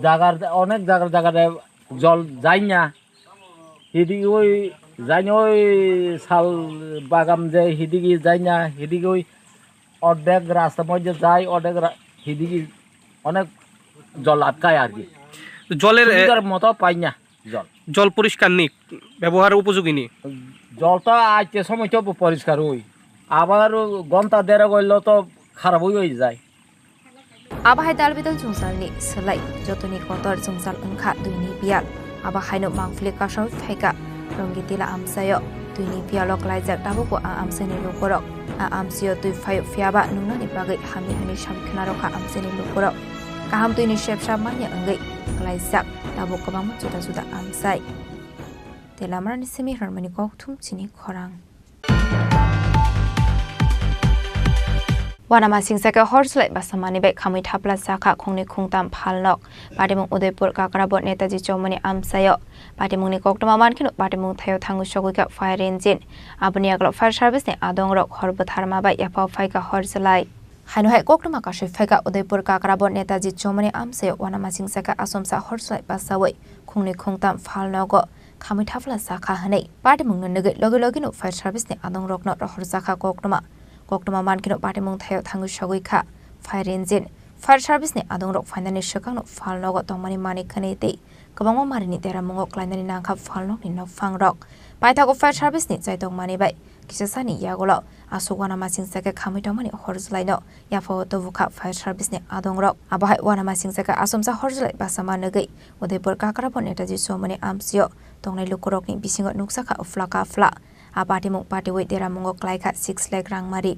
জাগার, অনেক জাগার, জাগার জল যায় না। হিদিকে ওই যায় না, ওই শাল বাগান যে হিদিকে যায় না, হিদিকে ওই অর্ধেক রাস্তার মধ্যে যায়, অর্ধেক রা-, হিদিকে অনেক জল আটকায় আর কি। জলের, এ, সুবিধার মতো পাই না। জল। জল পরিষ্কার নি, ব্যবহার উপযোগী নি? জল তো আজকে সময় তো পরিষ্কার ওই, আবার ঘন্টা দেড় হইলে তো খারাপ হয়ে যায়। Abo hai dalbidal jwngjalni swlai jotoni kotor jwngjal wngkha twini biyal. Abo haino mangpili kasaui phaikha Rongitila amchaio. Twini biyalo klaijak tabukbo a amchaini lukurok. A amchaio twi phaio phiyaba nungnani bagwi hamya hwnwi saui khna rwkha amchaini lukurok. Kaham twini sepsa manya wngwi klaijak tabuk kwbangma juda juda amchai. Tei lamarani simi rwrwngmani kokthum chini khorang. Uanamasingcha khe hor swlai basa manwi bai khamwi thapla chakha khungni khungtam phalnok. Patimung Udaipur Kakrabo Netaji Chowmani amchaio. Patimungni koktwma mankheno patimung thaio thangwi sogwi kha fire engine. Aboni yagulo fire service ni adongrok hor bwtharma bai yaphao phaikha hor swlai. Haino hai koktwma kasui phaikha Udaipur Kakrabo Netaji Chowmani amchaio uanamasingcha khe achomsa hor swlai basaui khungni khungtam phalnogo khamwi thapla chakha hwnwi patimungno nugwi logi logino fire service ni adongrokno rohorjakha koktwma. Koktwma mankheno patimung thaio thangwi sogwi kha fire engine. Fire service ni adongrok phainani swkangno phalnogo tongmani manwi khwnwi tei kwbangma marini deramungo klainani nangkha phalnokni nokphangrok. Paithago fire service ni chaitokmani bai kisasani yagulo aswk uanamasingcha khe khamwi tongmani hor jwlaino yaphao tubukha fire service ni adongrok. Abo hai uanamasingcha khe achomsa hor jwlai basa manugwi Udaipur Kakrabo Netaji Chowmani amchaio tongnai lukurokni bisingo nukjakha uphla kaphla. A patimung patiui deramungo klaikha six lakh rangmari.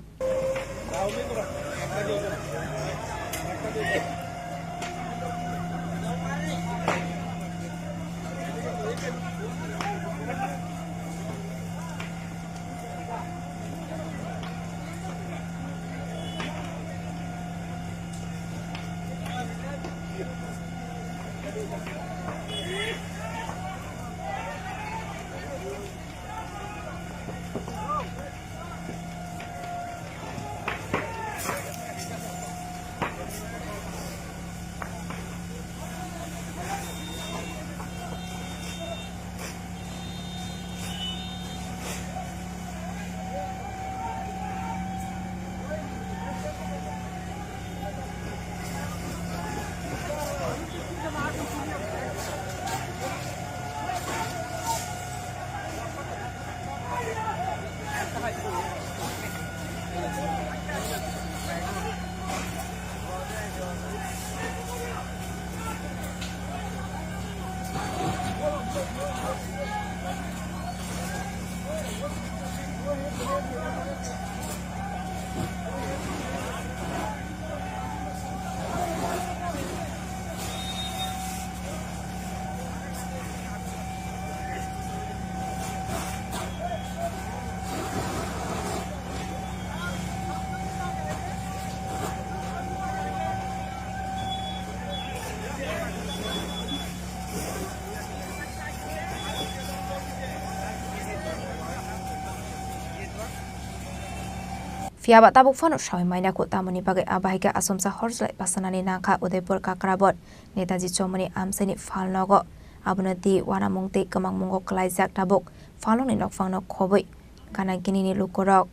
Phiya ba tabuk phano sawi maina kho, tamoni bagwi a bahai khe achomsa hor chwlai basanani nangkha Udaipur Kakrabot Netaji Chowmani amchaini phalnogo. Abono di uanamung tei kwmangmungo kwlaijak tabuk phalnokni nokphangno khobwi gana ginini lukurok.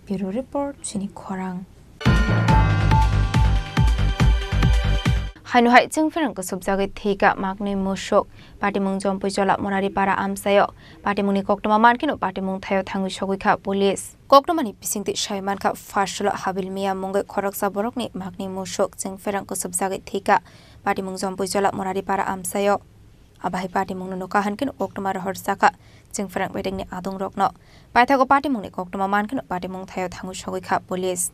Bureau Report, chini khorang. Haino hai chwng pherang kusubjagwi thwika maknwi musuk. Patimung Jompui Jola Monari Para amchaio. Patimungni koktwma mankheno patimung thaio thangwi sogwi kha police. Koktwmani bisingtwi sawi mankha, pharsalo habil miya mungwi khoroksa borokni maknwi musuk chwng pherang kusubjagwi thwika. Patimung Jompui Jola Monari Para amchaio. Abo hai patimungno nukha hwn khe koktwma rohor chakha chwng pherang bedekni adungrokno. Paithago patimungni koktwma mankheno patimung thaio thangwi sogwi kha police.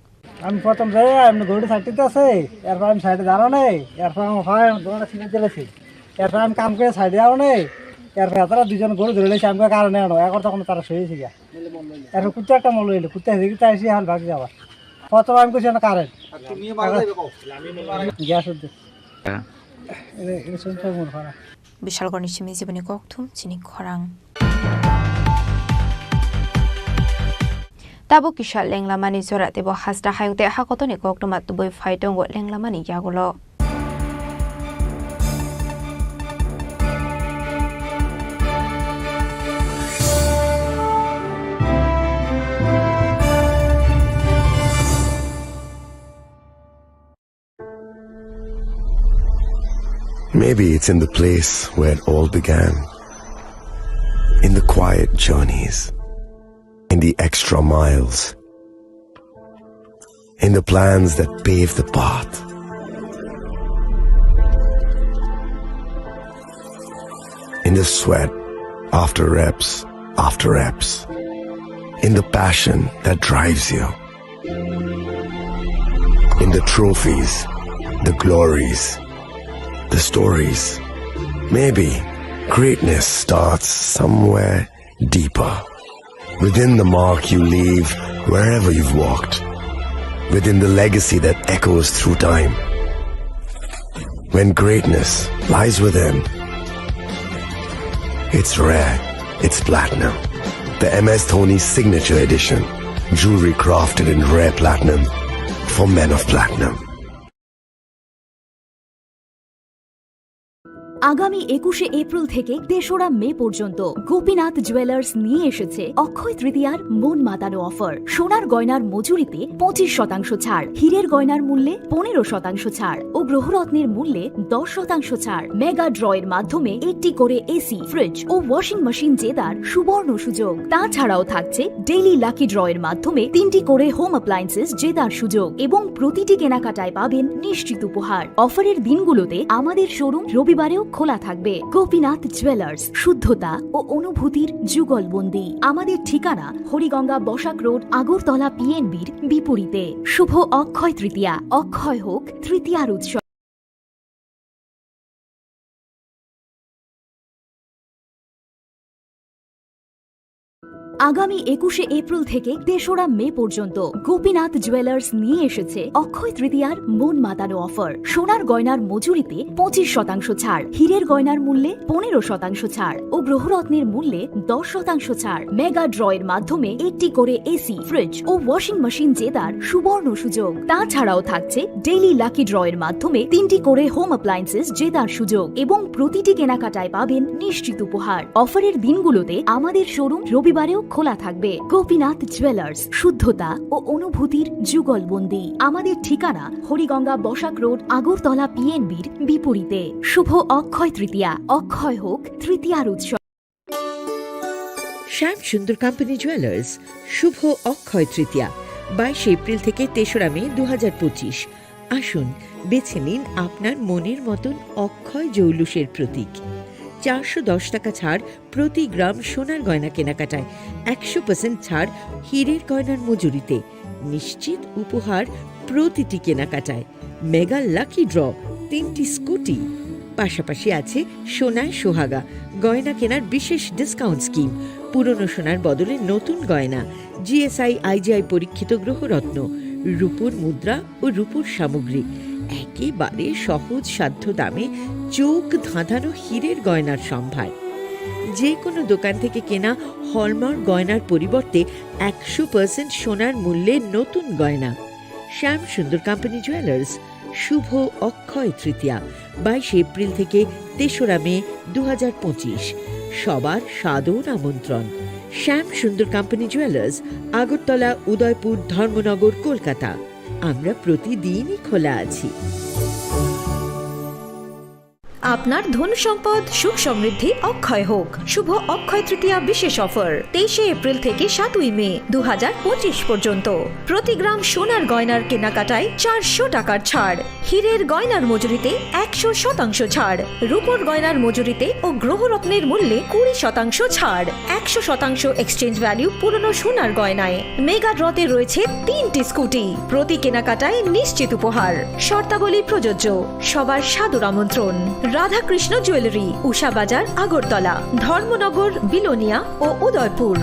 আমি প্রথম যাই, আমি গরুটা সাইডে আছে, এরপর আমি সাইডে দাঁড়ানো নেই, এরপর আমার ভাই আমার দোকানটা ছিঁড়ে চলেছি, এরপর আমি কাম করে সাইডে যাওয়া নেই, এরপর তারা দুজন গরু ধরে নিয়েছে, আমি কারণে আনো, এখন তখন তারা শুয়েছি গিয়া। এরপর কুত্তা একটা মল হইলো, কুত্তা হেঁটে কুত্তা এসে এখন ভাগে যাওয়া। প্রথম আমি কইছি না কারেন্ট। আর তুমি মারা যাইবে কও? গ্যাস হচ্ছে। হ্যাঁ। এটা, এটা শুনতে মনে হয় না। Bishalgarhni simi jiboni kokthum chini khorang. Tabuk kisa lenglamani jora teibo hasta hayung tei hakotorni koktwma tubui phai tongo lenglamani yagulo. Maybe it's in the place where it all began. In the quiet journeys, in the extra miles, in the plans that pave the path, in the sweat after reps after reps, in the passion that drives you. In the trophies, the glories, the stories. Maybe greatness starts somewhere deeper. Within the mark you leave wherever you've walked. Within the legacy that echoes through time. When greatness lies within, it's rare, it's platinum. The M S Dhoni Signature Edition. Jewelry crafted in rare platinum for men of platinum. আগামী একুশে এপ্রিল থেকে তেসরা মে পর্যন্ত গোপীনাথ জুয়েলার্স নিয়ে এসেছে অক্ষয় তৃতীয়ার মন মাতানো অফার। সোনার গয়নার মজুরিতে পঁচিশ শতাংশ ছাড়, হীরের গয়নার মূল্যে পনেরো শতাংশ ছাড় ও গ্রহরত্নের মূল্যে দশ শতাংশ ছাড়। মেগা ড্রয়ের মাধ্যমে একটি করে এসি, ফ্রিজ ও ওয়াশিং মেশিন জেতার সুবর্ণ সুযোগ। তাছাড়াও থাকছে ডেইলি লাকি ড্রয়ের মাধ্যমে তিনটি করে হোম অ্যাপ্লায়েন্সেস জেতার সুযোগ এবং প্রতিটি কেনাকাটায় পাবেন নিশ্চিত উপহার। অফারের দিনগুলোতে আমাদের শোরুম রবিবারেও খোলা থাকবে। গোপীনাথ জুয়েলার্স, শুদ্ধতা ও অনুভূতির যুগলবন্দি। আমাদের ঠিকানা হরিগঙ্গা বসাক রোড, আগরতলা পিএনবির বিপরীতে। শুভ অক্ষয় তৃতীয়া, অক্ষয় হোক তৃতীয়ার উৎসব। আগামী একুশে এপ্রিল থেকে তেসরা মে পর্যন্ত গোপীনাথ জুয়েলার্স নিয়ে এসেছে অক্ষয় তৃতীয়ার মন মাতানো অফার। সোনার গয়নার মজুরিতে পঁচিশ শতাংশ ছাড়, হীরের গয়নার মূল্যে পনেরো শতাংশ ছাড় ও গ্রহরত্নের মূল্যে দশ শতাংশ ছাড়। মেগা ড্রয়ের মাধ্যমে একটি করে এসি, ফ্রিজ ও ওয়াশিং মেশিন জেতার সুবর্ণ সুযোগ। তাছাড়াও থাকছে ডেইলি লাকি ড্রয়ের মাধ্যমে তিনটি করে হোম অ্যাপ্লায়েন্সেস জেতার সুযোগ এবং প্রতিটি কেনাকাটায় পাবেন নিশ্চিত উপহার। অফারের দিনগুলোতে আমাদের শোরুম রবিবারেও খোলা থাকবে। গোপীনাথ জুয়েলার্স, শুদ্ধতা ও অনুভূতির যুগলবন্দি। আমাদের ঠিকানা হরিগঙ্গা বসাক রোড, আগরতলা পিএনবির বিপরীতে। শুভ অক্ষয় তৃতীয়া, অক্ষয় হোক তৃতীয়ার উৎসব। শ্যাম সুন্দর কোম্পানি জুয়েলার্স, শুভ অক্ষয় তৃতীয়া, বাইশে এপ্রিল থেকে তেসরা মে দু হাজার পঁচিশ। আসুন, বেছে নিন আপনার মনের মতন অক্ষয় জৌলুসের প্রতীক। চারশো দশ টাকা ছাড় প্রতি গ্রাম সোনার গয়না কেনাকাটায়, একশো পার্সেন্ট ছাড় হীরের গয়নার মজুরিতে, নিশ্চিত উপহার প্রতিটি কেনাকাটায়, মেগা লাকি ড্র, তিনটি স্কুটি, পাশাপাশি আছে সোনায় সোহাগা, গয়না কেনার বিশেষ ডিসকাউন্ট স্কিম, পুরনো সোনার বদলে নতুন গয়না, জিএসআই আইজিআই পরীক্ষিত গ্রহরত্ন, রূপোর মুদ্রা ও রূপোর সামগ্রী, একেবারে সহজ সাধ্য দামে চোখ ধাঁধানো হীরের গয়নার সম্ভার। যে কোনো দোকান থেকে কেনা হলমার্ক গয়নার পরিবর্তে একশো পার্সেন্ট সোনার মূল্যে নতুন গয়না। শ্যাম সুন্দর কোম্পানি জুয়েলার্স, শুভ অক্ষয় তৃতীয়া, বাইশে এপ্রিল থেকে তেসরা মে দু হাজার পঁচিশ। সবার সাদর আমন্ত্রণ। শ্যাম সুন্দর কোম্পানি জুয়েলার্স, আগরতলা, উদয়পুর, ধর্মনগর, কলকাতা। আমরা প্রতিদিনই খোলা আছি। আপনার ধন সম্পদ সুখ সমৃদ্ধি অক্ষয় হোক। শুভ অক্ষয় তৃতীয়া বিশেষ অফার, তেইশে এপ্রিল থেকে সাতই মে দু হাজার পঁচিশ পর্যন্ত। প্রতি গ্রাম সোনার গয়নার কেনাকাটায় চারশো টাকার ছাড়, হীরের গয়নার মজুরিতে একশো শতাংশ ছাড়, রূপোর গয়নার মজুরিতে ও গ্রহরত্নের মূল্যে কুড়ি শতাংশ ছাড়, একশো শতাংশ এক্সচেঞ্জ ভ্যালু পুরনো সোনার গয়নায়। মেগা ড্রতে রয়েছে তিনটি স্কুটি, প্রতি কেনাকাটায় নিশ্চিত উপহার। শর্তাবলী প্রযোজ্য। সবার সাদর আমন্ত্রণ। রাধাকৃষ্ণ জুয়েলারি, উষা বাজার, আগরতলা, ধর্মনগর, বিলোনিয়া ও Udaipur.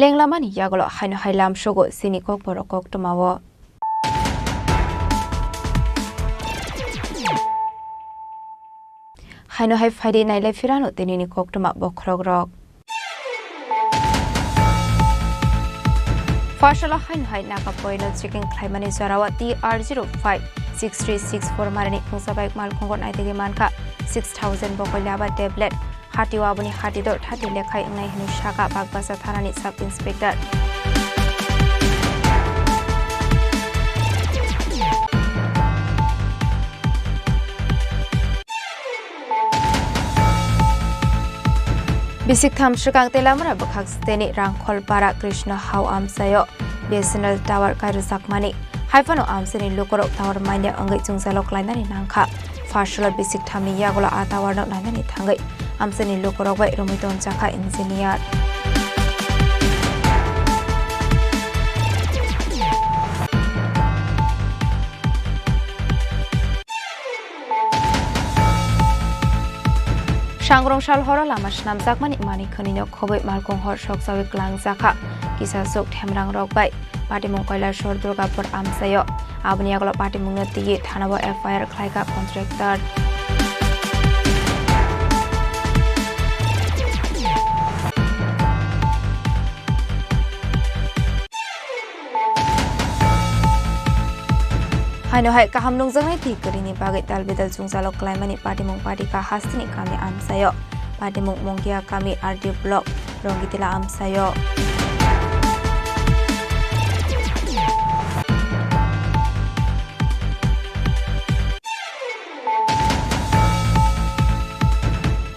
Lenglamani yagulo haino hai lamsogo chini kokborok koktwmao. Haino hai phaidi nailai phirano tinini koktwma bokhorokrok. Pharsalo haino hai Naga Point-o checking khlaimani jorao T R zero five six three six four marini khungsa bai malkhungo naitugwi mankha six thousand bokol yaba tablet. Hatio aboni hati dor thati lekhai wngnai hwnwi sakha Bakbasa thanani sub inspector. Bisik tham swkang Telamura bwkhak steni Rangkholpara Krishna Hau amchaio B S N L tower kairwjakmani. Haiphano amchaini lukurok tower manya wngwi chwngsalok lainani nangkha. Pharsalo bisik thamni yagulo a tower no nainani thangwi amchaini lukurok bai romwi tonjakha engineer. Sangrong sal horo lama swnamjakmani manwi khwnwino khobwi malkhung hor sokjawi kwlangjakha kisa swk themrangrok bai. Patimung Kailasor Durgapur amchaio. Aboni yagulo patimungno twiwi thanao F I R khlaikha contractor. Haino hai kaham nungjaknai twi kwrwini bagwi dalbidal chwngsalok kwlaimani patimung patikha hasteni kami amchaio. Patimung Mongia kami R D block Rongitila amchaio.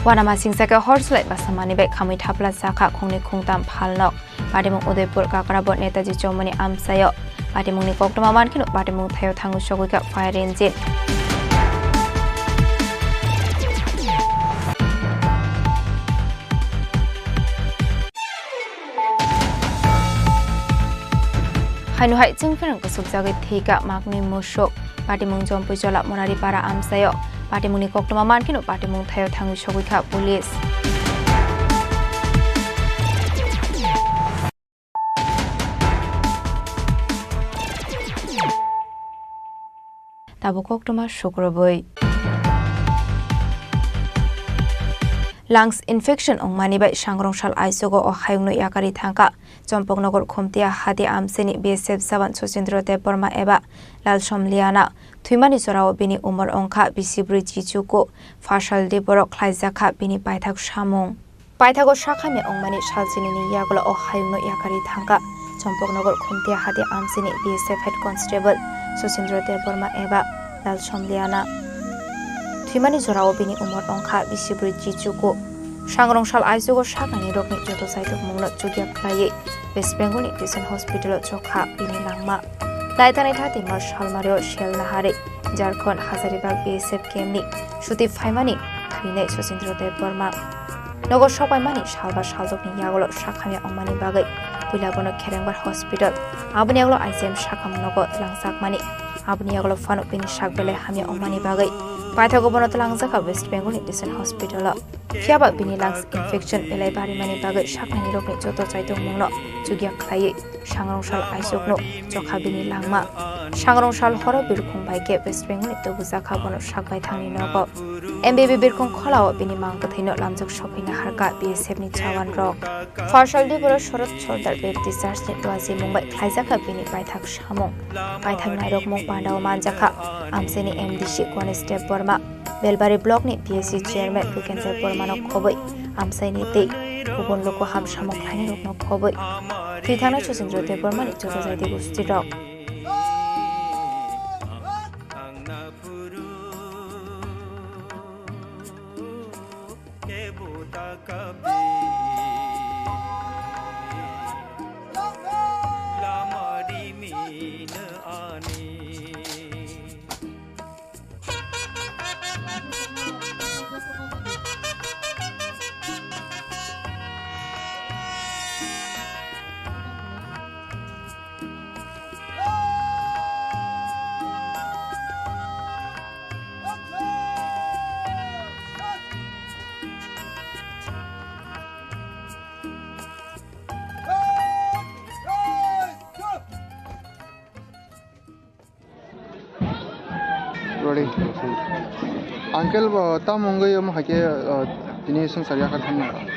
Uanamasingcha khe hor swlai basa manwi bai khamwi thapla chakha khungni khungtam phalnok. Patimung Udaipur Kakrabot Netaji Chowmani amchaio. Patimungni koktwma mankheno patimung thaio thangwi sogwikha fire engine. Haino hai chwngpherang kusukjagwi thwikha makni musuk. Patimung Jompui Chola Monari Para amchaio. Patimungni koktwma mankheno patimung thaio thangwi sogwikha police. Tabuk koktwma sukrubwi. Lungs infection wngmani bai Sangrongsal aichugo o hayungno yakari thangkha. Chompoknogor Khumtia hati amchaini B S F jawan Suchindra Debbarma eba Lalsom Liana. Thwimani jorao bini umor wngkha bisi brwi chichuku. Phasal de borok khlaijakha bini paithak samung. Paithago sakhamya wngmani salchinini yagulo o hayungno yakari thangkha Chompoknogor Khumtia hati amchaini B S F Head Constable Suchindra Debbarma eba Lalsom Liana. Thwimani jorao bini umor wngkha bisi brwi chichuku. Sangrongsal aichugo saknani rokni joto chaitukmungno chukya khlaiwi West Bengalni Mission Hospital-o chokha bini langma. Naithani thati March salmario sel nahari Jharkhand Hazaribagh B S F camp-ni suti phaimani thwinai Suchindra Debbarma. Nogo sokbaimani salba saljokni yagulo sakhamya wngmani bagwi puila bono Kherengbar Hospital, aboni yagulo I G M sakham nogo twlangjakmani. Aboni yagulo phano bini sak belai hamya wngmani bagwi paithago bono twlangjakha West Bengalni Mission Hospital-o. Phiyaba bini lungs infection belai barimani bagwi saknani rokni joto chaitokmungno chukya khlaiwi Sangrongsal aichukno chokha bini langma. Sangrongsal horo birkhung bai khe West Bengalni tubujakha bono sak baithangni nogo. M B B birkhung kholao bini mang kwthwino lamjak sokwi naharkha B S F ni jawan rok. Pharsal de borok Sorot Sordar Baptist Church ni duaji mung bai khlaijakha bini paithak samung. Paithak nairok mung pandao manjakha amchaini M D C Ganesh Debbarma, Belbari block ni P S C chairman Rukendra Debbarma no khobwi amchaini tei kubun luku ham samung khlainai rokno khobwi. Thwi thangnai Suchindra Debbarma ni joto jaiti gusti rok. Uncle bo tamo wngwi omo hai khe, uh, tini swngchar yakhar thangnai?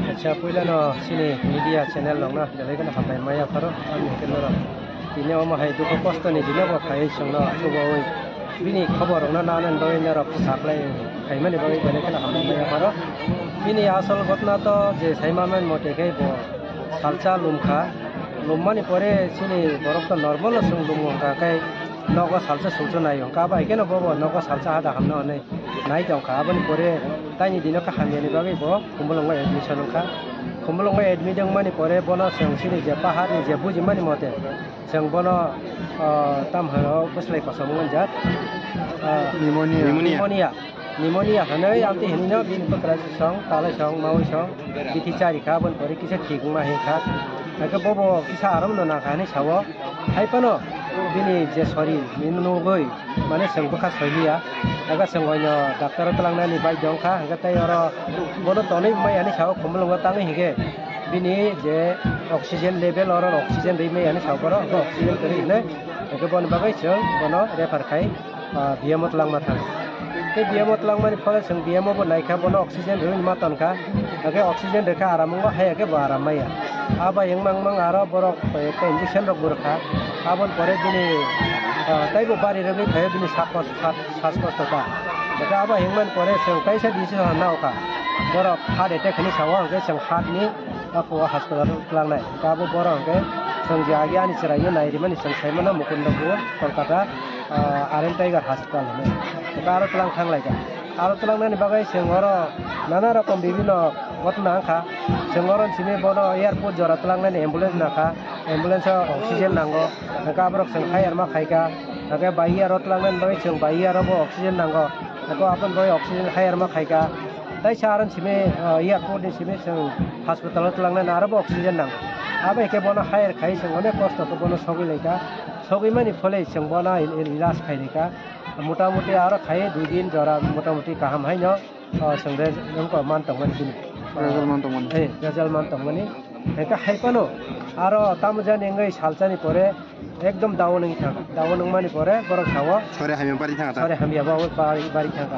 Acha, puilano chini media channel rokno belai kheno hambai maya pharo. Ani hwnkhe norok tini omo hai dukhu kosto ni dino bo phaiwi chwngno chubawi bini khobor rokno nanani bagwi norok supply khaimani bagwi belai kheno hambai maya pharo. Bini asol ghotna to je sai manmani mote khe bo salsa lumkha, lummani pore chini borok to normal o chwng lumo hwnkha khe nogo salsa sulsa nai hwnkha, abo hai kheno bobo nogo salsa hada hamna hwnwi nai tongkha. Aboni pore taini dino khe hamyani bagwi bo Khumulwngo admission wngkha. Khumulwngo admit wngmani pore bono chwng chini je paharni je bujimani mote chwng bono, ah, tam hwno bwslai kosom wngjak, ah, Pneumonia. Pneumonia. Pneumonia hwnwi amtwi hwnwino bini bwkrajwk song, talai song, maui song, bithi chari kha, aboni pore kisa thik wngma hai kha. Hakhe bobo kisa aram no nangkha hwnwi sao. Hai phano bini je sorir, bini nugwi, mane chwng bwkha soiliya. Ega chwng oino doctor o twlangnani bai dongkha, hwnkhe tei oro bono tonwi maya hinwi sao, Khumulwngo tangwi hinkhe bini je oxygen level, oro oxygen rwi maya hinwi sao, borok hwnkhe oxygen kwrwi hinwi, hwnkhe boni bagwi chwng bono refer khai, ah, B M o twlangma thang. Tei B M o twlangmani phole chwng B M o bo naikha, bono oxygen rwui ma tonkha, hwnkhe oxygen rwkha aram wngo, hai khe bo aram maya. Abo yang mang mang aro borok koi ekta injection rok bo rwkha. Aboni pore bini, ah, teibo bari rwgwi phaio bini sak kos-, sak-, sas kosto ta. Hwnkhe abo hingmani pore chwng kaisa decision naokha. Borok heart attack hinwi sao, hwnkhe chwng heart ni ako hospital o twlangnai. Hwnkhe abo borok hwnkhe chwng je agi ani chwraino nai rimani chwng saimano Mukundapur, Kolkata, ah, R M Tiger Hospital hinwi. Hwnkhe aro twlang thanglaikha. Aro twlangnani bagwi chwng oro nana rokom bibino ghotna wngkha. Chwng oro simi bono airport jora twlangnani ambulance nakha, ambulance o oxygen nango. Hwnkhe aborok chwng hire ma khaikha. Hwnkhe bai aro twlangnani bagwi chwng bai aro bo oxygen nango. Hwnkhe aboni bagwi oxygen hire ma khaikha. Taisa aro simi, ah, airport ni simi chwng hospital o twlangnani aro bo oxygen nango. Abo hai khe bono hire khai chwng onek kosto khe bono sogwi laikha. Sogwi mani phole chwng bono il-, il-, ilaj khai laikha. Motamuti aro khai dui din jora motamuti kaham haino, o, chwng de wngkha man tongmani bini. Result man tongmani. Eh, result man tongmani. Hwnkhe hai phano aro tamo jani wngwi salsani pore ekdom down wngwi thang. Down wngmani pore borok sao. Sore hamya bari thangkha ta? Sore hamya bo bari, bari thangkha.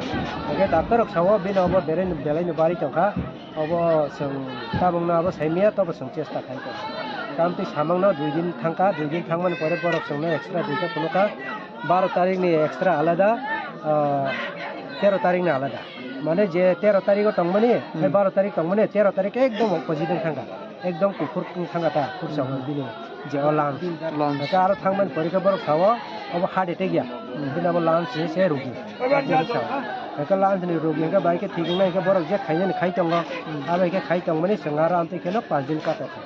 Hwnkhe doctor rok sao bini obo belai, belaino bari tongkha. Obo chwng tabukno abo saimaya, tobo chwng chesta khai tongo. Tamtwi samangno dui din thangkha, dui din thangmani pore borok chwngno extra duita phunukha. Baro tarikni extra alada, ah, tero tarikni alada. Mane je tero tarigo tongmani, hmm, hai baro tarik tongmani, tero tarik ekdom opposite wng thangkha. Ekdom kuphur wng thangkha ta, phursa, hmm, bini. Je o lungs. Lungs. Hwnkhe aro thangmani pore khe borok sao, obo heart attack ya. Hmm. Bini abo lungs ni se rogi. Heart attack sao. Hwnkhe lungs ni rogi hwnkhe bai khe thik wngnai hwnkhe borok je khainani khai tongo. Hmm. Abo hwnkhe khai tongmani chwng aro amtwi kheno panch din kato kha.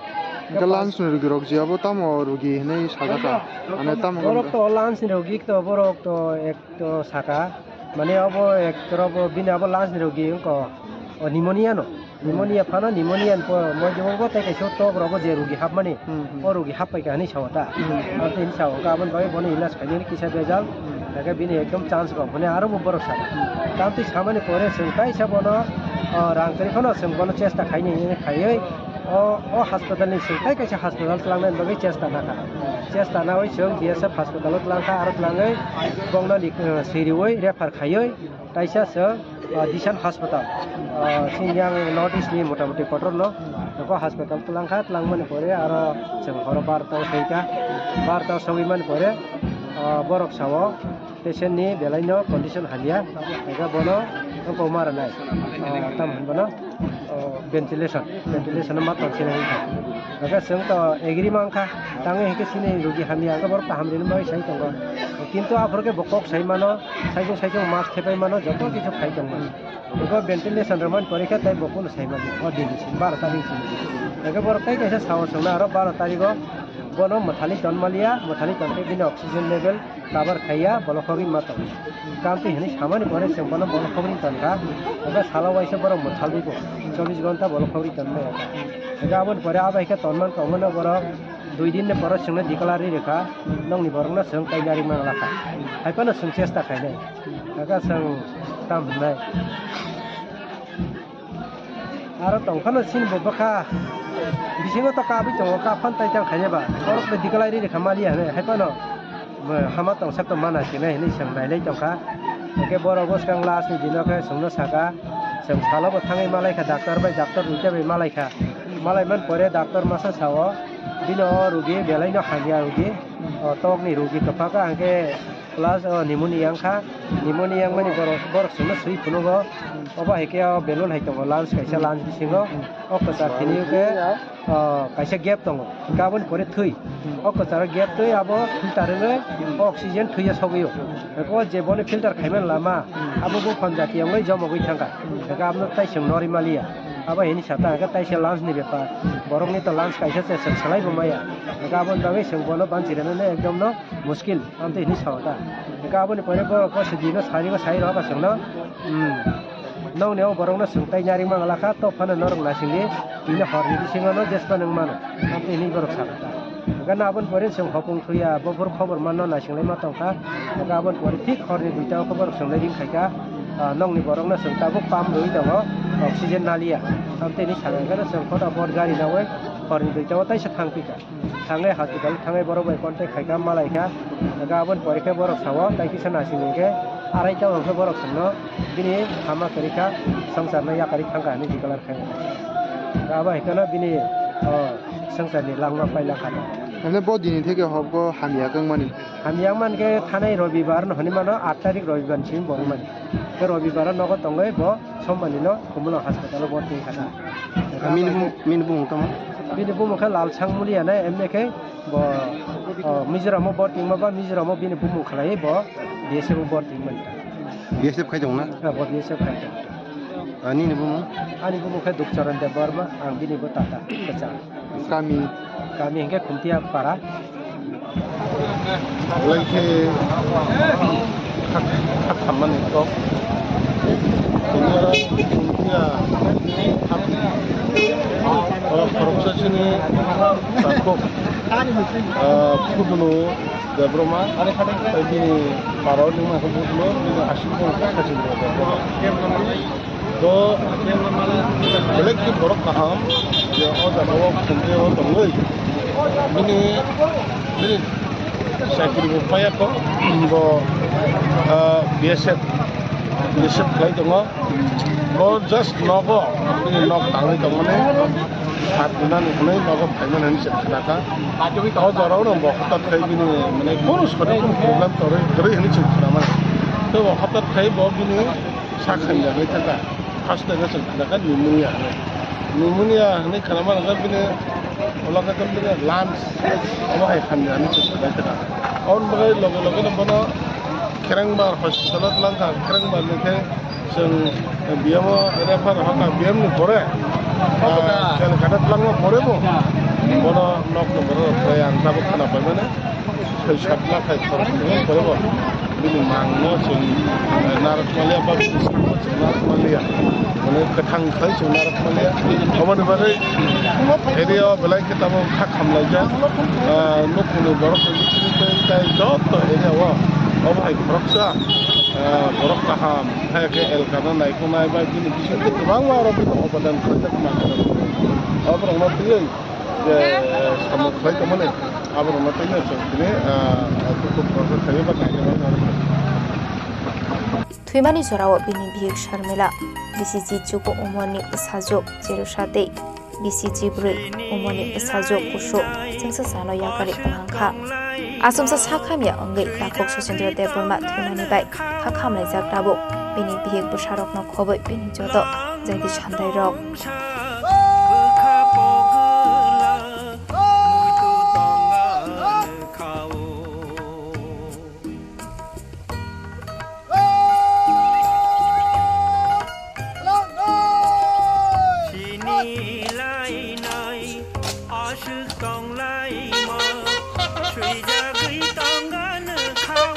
Hwnkhe lungs ni rogi rok je abo tamo rogi hinwi sajak kha. Mane tamo borok to lungs ni rogi to borok to ek to saka. Mane obo ek torobo bini abo lungs ni rogi wngkha o pneumonia no. Pneumonia phano pneumonia ni po-, moidebo bo tei kaisa tok rogo je rugi hapmani, hmm, hmm, o rugi hap paikha hinwi sao ta. Hmm. Abo tei hinwi sao, hwnkhe aboni bagwi bono ilaj khainani kisa bejal, hmm, hwnkhe bini ekdom chance kok hwnwi aro bo borok sa. Hmm. Tamtwi samani pore chwng kaisa bono, o, rang kwrwi phano chwng bono chesta khainani khaiwi o, o hospital ni chwng tai kaisa hospital twlangnani bagwi chesta nakha. Chesta nawi chwng B S F hospital o twlangkha, aro twlangwi bongno ni, o, siriwi refer khaiwi, kaisa se, ah, Dishan Hospital, ah, chini yang North East ni motamuti kotor no, eko hospital twlang kha, twlang mani pore aro chwng horo barta o soi kha, barta o sogwi mani pore, ah, borok sao patient ni belai no condition hamya, eko bono eko ma rwnai, ah, tam hwn bono, oh, ventilation, ventilation ma tong sinai wngkha. Eko chwng to agree ma wngkha, tangwi hwnkhe chini rugi hamya, eko borok kaham rini bagwi sai tongo, kintu aphuru khe bo kok sai mano. Saichung saichung mas thepai mano, joto kichu khai tongmani. Ego ventilation rwmani pore khe tei bo kunu sai mani, o din ni simi, baro tarik simi. Ego borok tei kaisa sao chwngno aro baro tarigo bono mwthali tonmaliya, mwthali tonkhe bini oxygen level cover khaiya, bolok hogwi ma tongo. Kamtwi hinwi samani pore chwng bono bolok hogwi tonkha, ego salo waisa borok mwthalwi bo, chobbish ghonta bolok hogwi tonmaya. Ego aboni pore abo hai khe tonmani tongmano borok dui din ni pore chwngno declare rwkha, nokni borokno chwng kainari manglakha. Hai phano chwng chesta khainai. Kaka chwng tam hwnai. Aro tong phano chini bo bwkha bisingo to kabwi tongo, kap phan tai tang khainai ba. Borok bai declare rwkha maliya hwnwi, hai phano. Hama tongsa tong mana sini hini seng nailai tongkha. Hingke borok bwskang last ni dino khe sengno saka, seng salo bo thangwi malaikha doctor bai, doctor duita bai malaikha. Malai man pore doctor masa sao, bini o rugi belai no hamya rugi, o tok ni rugi tongphaka hingke plus o pneumonia wngkha, pneumonia wngmani borok, borok sengno swi phunugo, obo hai khe o balloon hai tongo lungs kaisa lungs bisingo, o kwchar tini khe. O, kaisa gap tongo, hingke aboni pore thwi. O kwcharo gap twi abo filter wngwi o oxygen thwiya sogwi o. Hingke o je boni filter khaimani lama, abo buphang jati wngwi jomogwi thangkha. Hingke abono tai chwng norwi maliya. Abo hini sata hingke taisa lungs ni bepar. Borokni to lungs kaisa se chwng salai bo maya. Hingke aboni bagwi chwng bono banchi rwnani ekdom no muskil. Amtwi hini sao ta. Hingke aboni pore borok o sidi no sari o sai rok aswk no. Hmm. Nokni o borok no swng tai nari mangala kha, to phano norok naisingdi. Tini hor ni bisingo no jespa nung mano. Amtwi hini borok sakha ta. Hingke no aboni pore chwng hopung thuya, bo phuru khobor manno naisinglai ma tongkha. Hingke aboni pore thik hor ni duita o khe borok swng lai ring khaikha. Ah, nokni borok no chwng tabuk pump rwui tongo, oxygen naliya. Amtwi hini sakha hingke no chwng phota phot gari naui hor ni duita o taisa thang pika. Thangwi hospital thangwi borok bai contact khaikha, malaikha. Hingke aboni pore khe borok sao, tai kisa naising hingke arai ta hingke borok songno bini hama kwrwikha, swngcharno yakarwi thangkha hinwi declare khaikha. Hingke abo hai kheno bini, o, swngcharni langma pailangkha. Hwnwi bo dini theke hobgo hamya kwngmani. Hamya wngmani khe thanai robibar no hinwi mano, aat tarik robibar ni simi bo wngmani. Khe robibar o nogo tongwi bo Sombarni no Khumulwng hospital o borti wngkha na. Bini bumung, bini bumung tamo? Bini bumung khe Lalsang Mulia na, M A khe bo, o, Mizoram o borti wngma ba Mizoram o bini bumung khlaiwi bo B S F o borti wngmani. B S F khai tongo na? Ha, bo B S F khai tongo. Ah, nini bumung? Ani bumung khe Dukcharan Debbarma, ang bini bo tata kwchang. Kami? Kami hingke Khumtiya para. Belai khe kha-, kha khammani kok. Khumtiya, Khumtiya, o khoroksa chini takhuk, ah, Phugunu Debbarma, tei bini para o nungma khe Phugunu, bini aswk bo khe Khachingma Debbarma. Bo belai khe borok kaham, je o jaga o Khumtiya o tongwi bini, bini chakri bo paiya kho, bo, ah, B S F, B S F khlai tongo. Bo just nogo, bini nok tangwi tongmani, sat dinani hwnwi nogo phaimani hinwi se khnakha. O jorao no bo hwtat khai bini, mane, kono sori kono problem torwi kwrwi hinwi se khnamani. Tei bo hwtat khai bo bini sak hamya hinwi thangkha. First time se khnakha pneumonia hinwi. Pneumonia hinwi khnamani hwnkhe bini ulo khe bini lungs omo hai hamya hinwi se khnai thangkha. Aboni bagwi loge loge no bono Kherengbar hospital o twlang kha, Kherengbar ni khe chwng B M o refer rw kha, B M ni pore, ah, Calcutta twlangma pore bo bono nok ni borok rok khlai ang tabuk khna pai mani. Soi sat lakh hai khorok tongwi pore bo bini mang no chwng, eh, narwk maliya ba bini sak no chwng narwk maliya, mane kwthang khai chwng narwk maliya. Aboni bagwi area o belai khe tamo kha khamlaijak, ah, nukhungni borok rok bising tei tai joto area o obo hai khoroksa, ah, borok kaham, hai khe L K no naikhwnai bai bini bisingtwi kwbangma oro bini obodan khlaijak manjak. Abo borokno twiwi je samung khlai tongmani, abo borokno twiwi chwng tini, ah, dukhu khoroksa khlaiwi ba naina bagwi oro. Thwimani jorao bini bihik Sharmila, B C G chubu Umorni bwsajwk Jerusha tei B C G bwrwi Umorni bwsajwk Kusuk chwngsa salo yakarwi tongkha. Achomsa sak hamya wngwi takhuk Sachendra Debbarma thwimani bai kha khamlaijak tabuk bini bihik bwsarokno khobwi bini joto jaiti sandairok. Sini lainai aswk tonglaima, swijagwi tongani khao.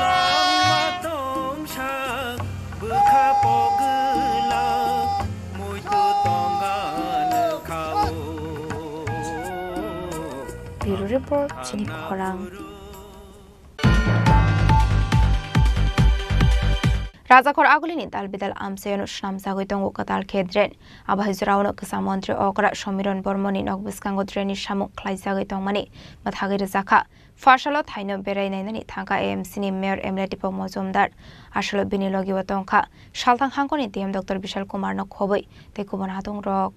Langma tongsa bwkha pogwlak, muitu tongani khao. Bureau Report, chini khorang. Rajakhor Agulini dalbidal amchaiono swnamjagwi tongo kwtal khe drain. Abo hai jorao no kwcham montri okra Somiron Bormoni nok bwskango drain ni samung khlaijagwi tongmani mwthagwi rwjakha. Pharsalo thaino berai nainani thangkha A M C ni mayor M L A Deepak Mojumdar. Aswklo bini logi o tongkha salthang hangkoni D M Doctor Bishal Kumar no khobwi tei kubun hatung rok.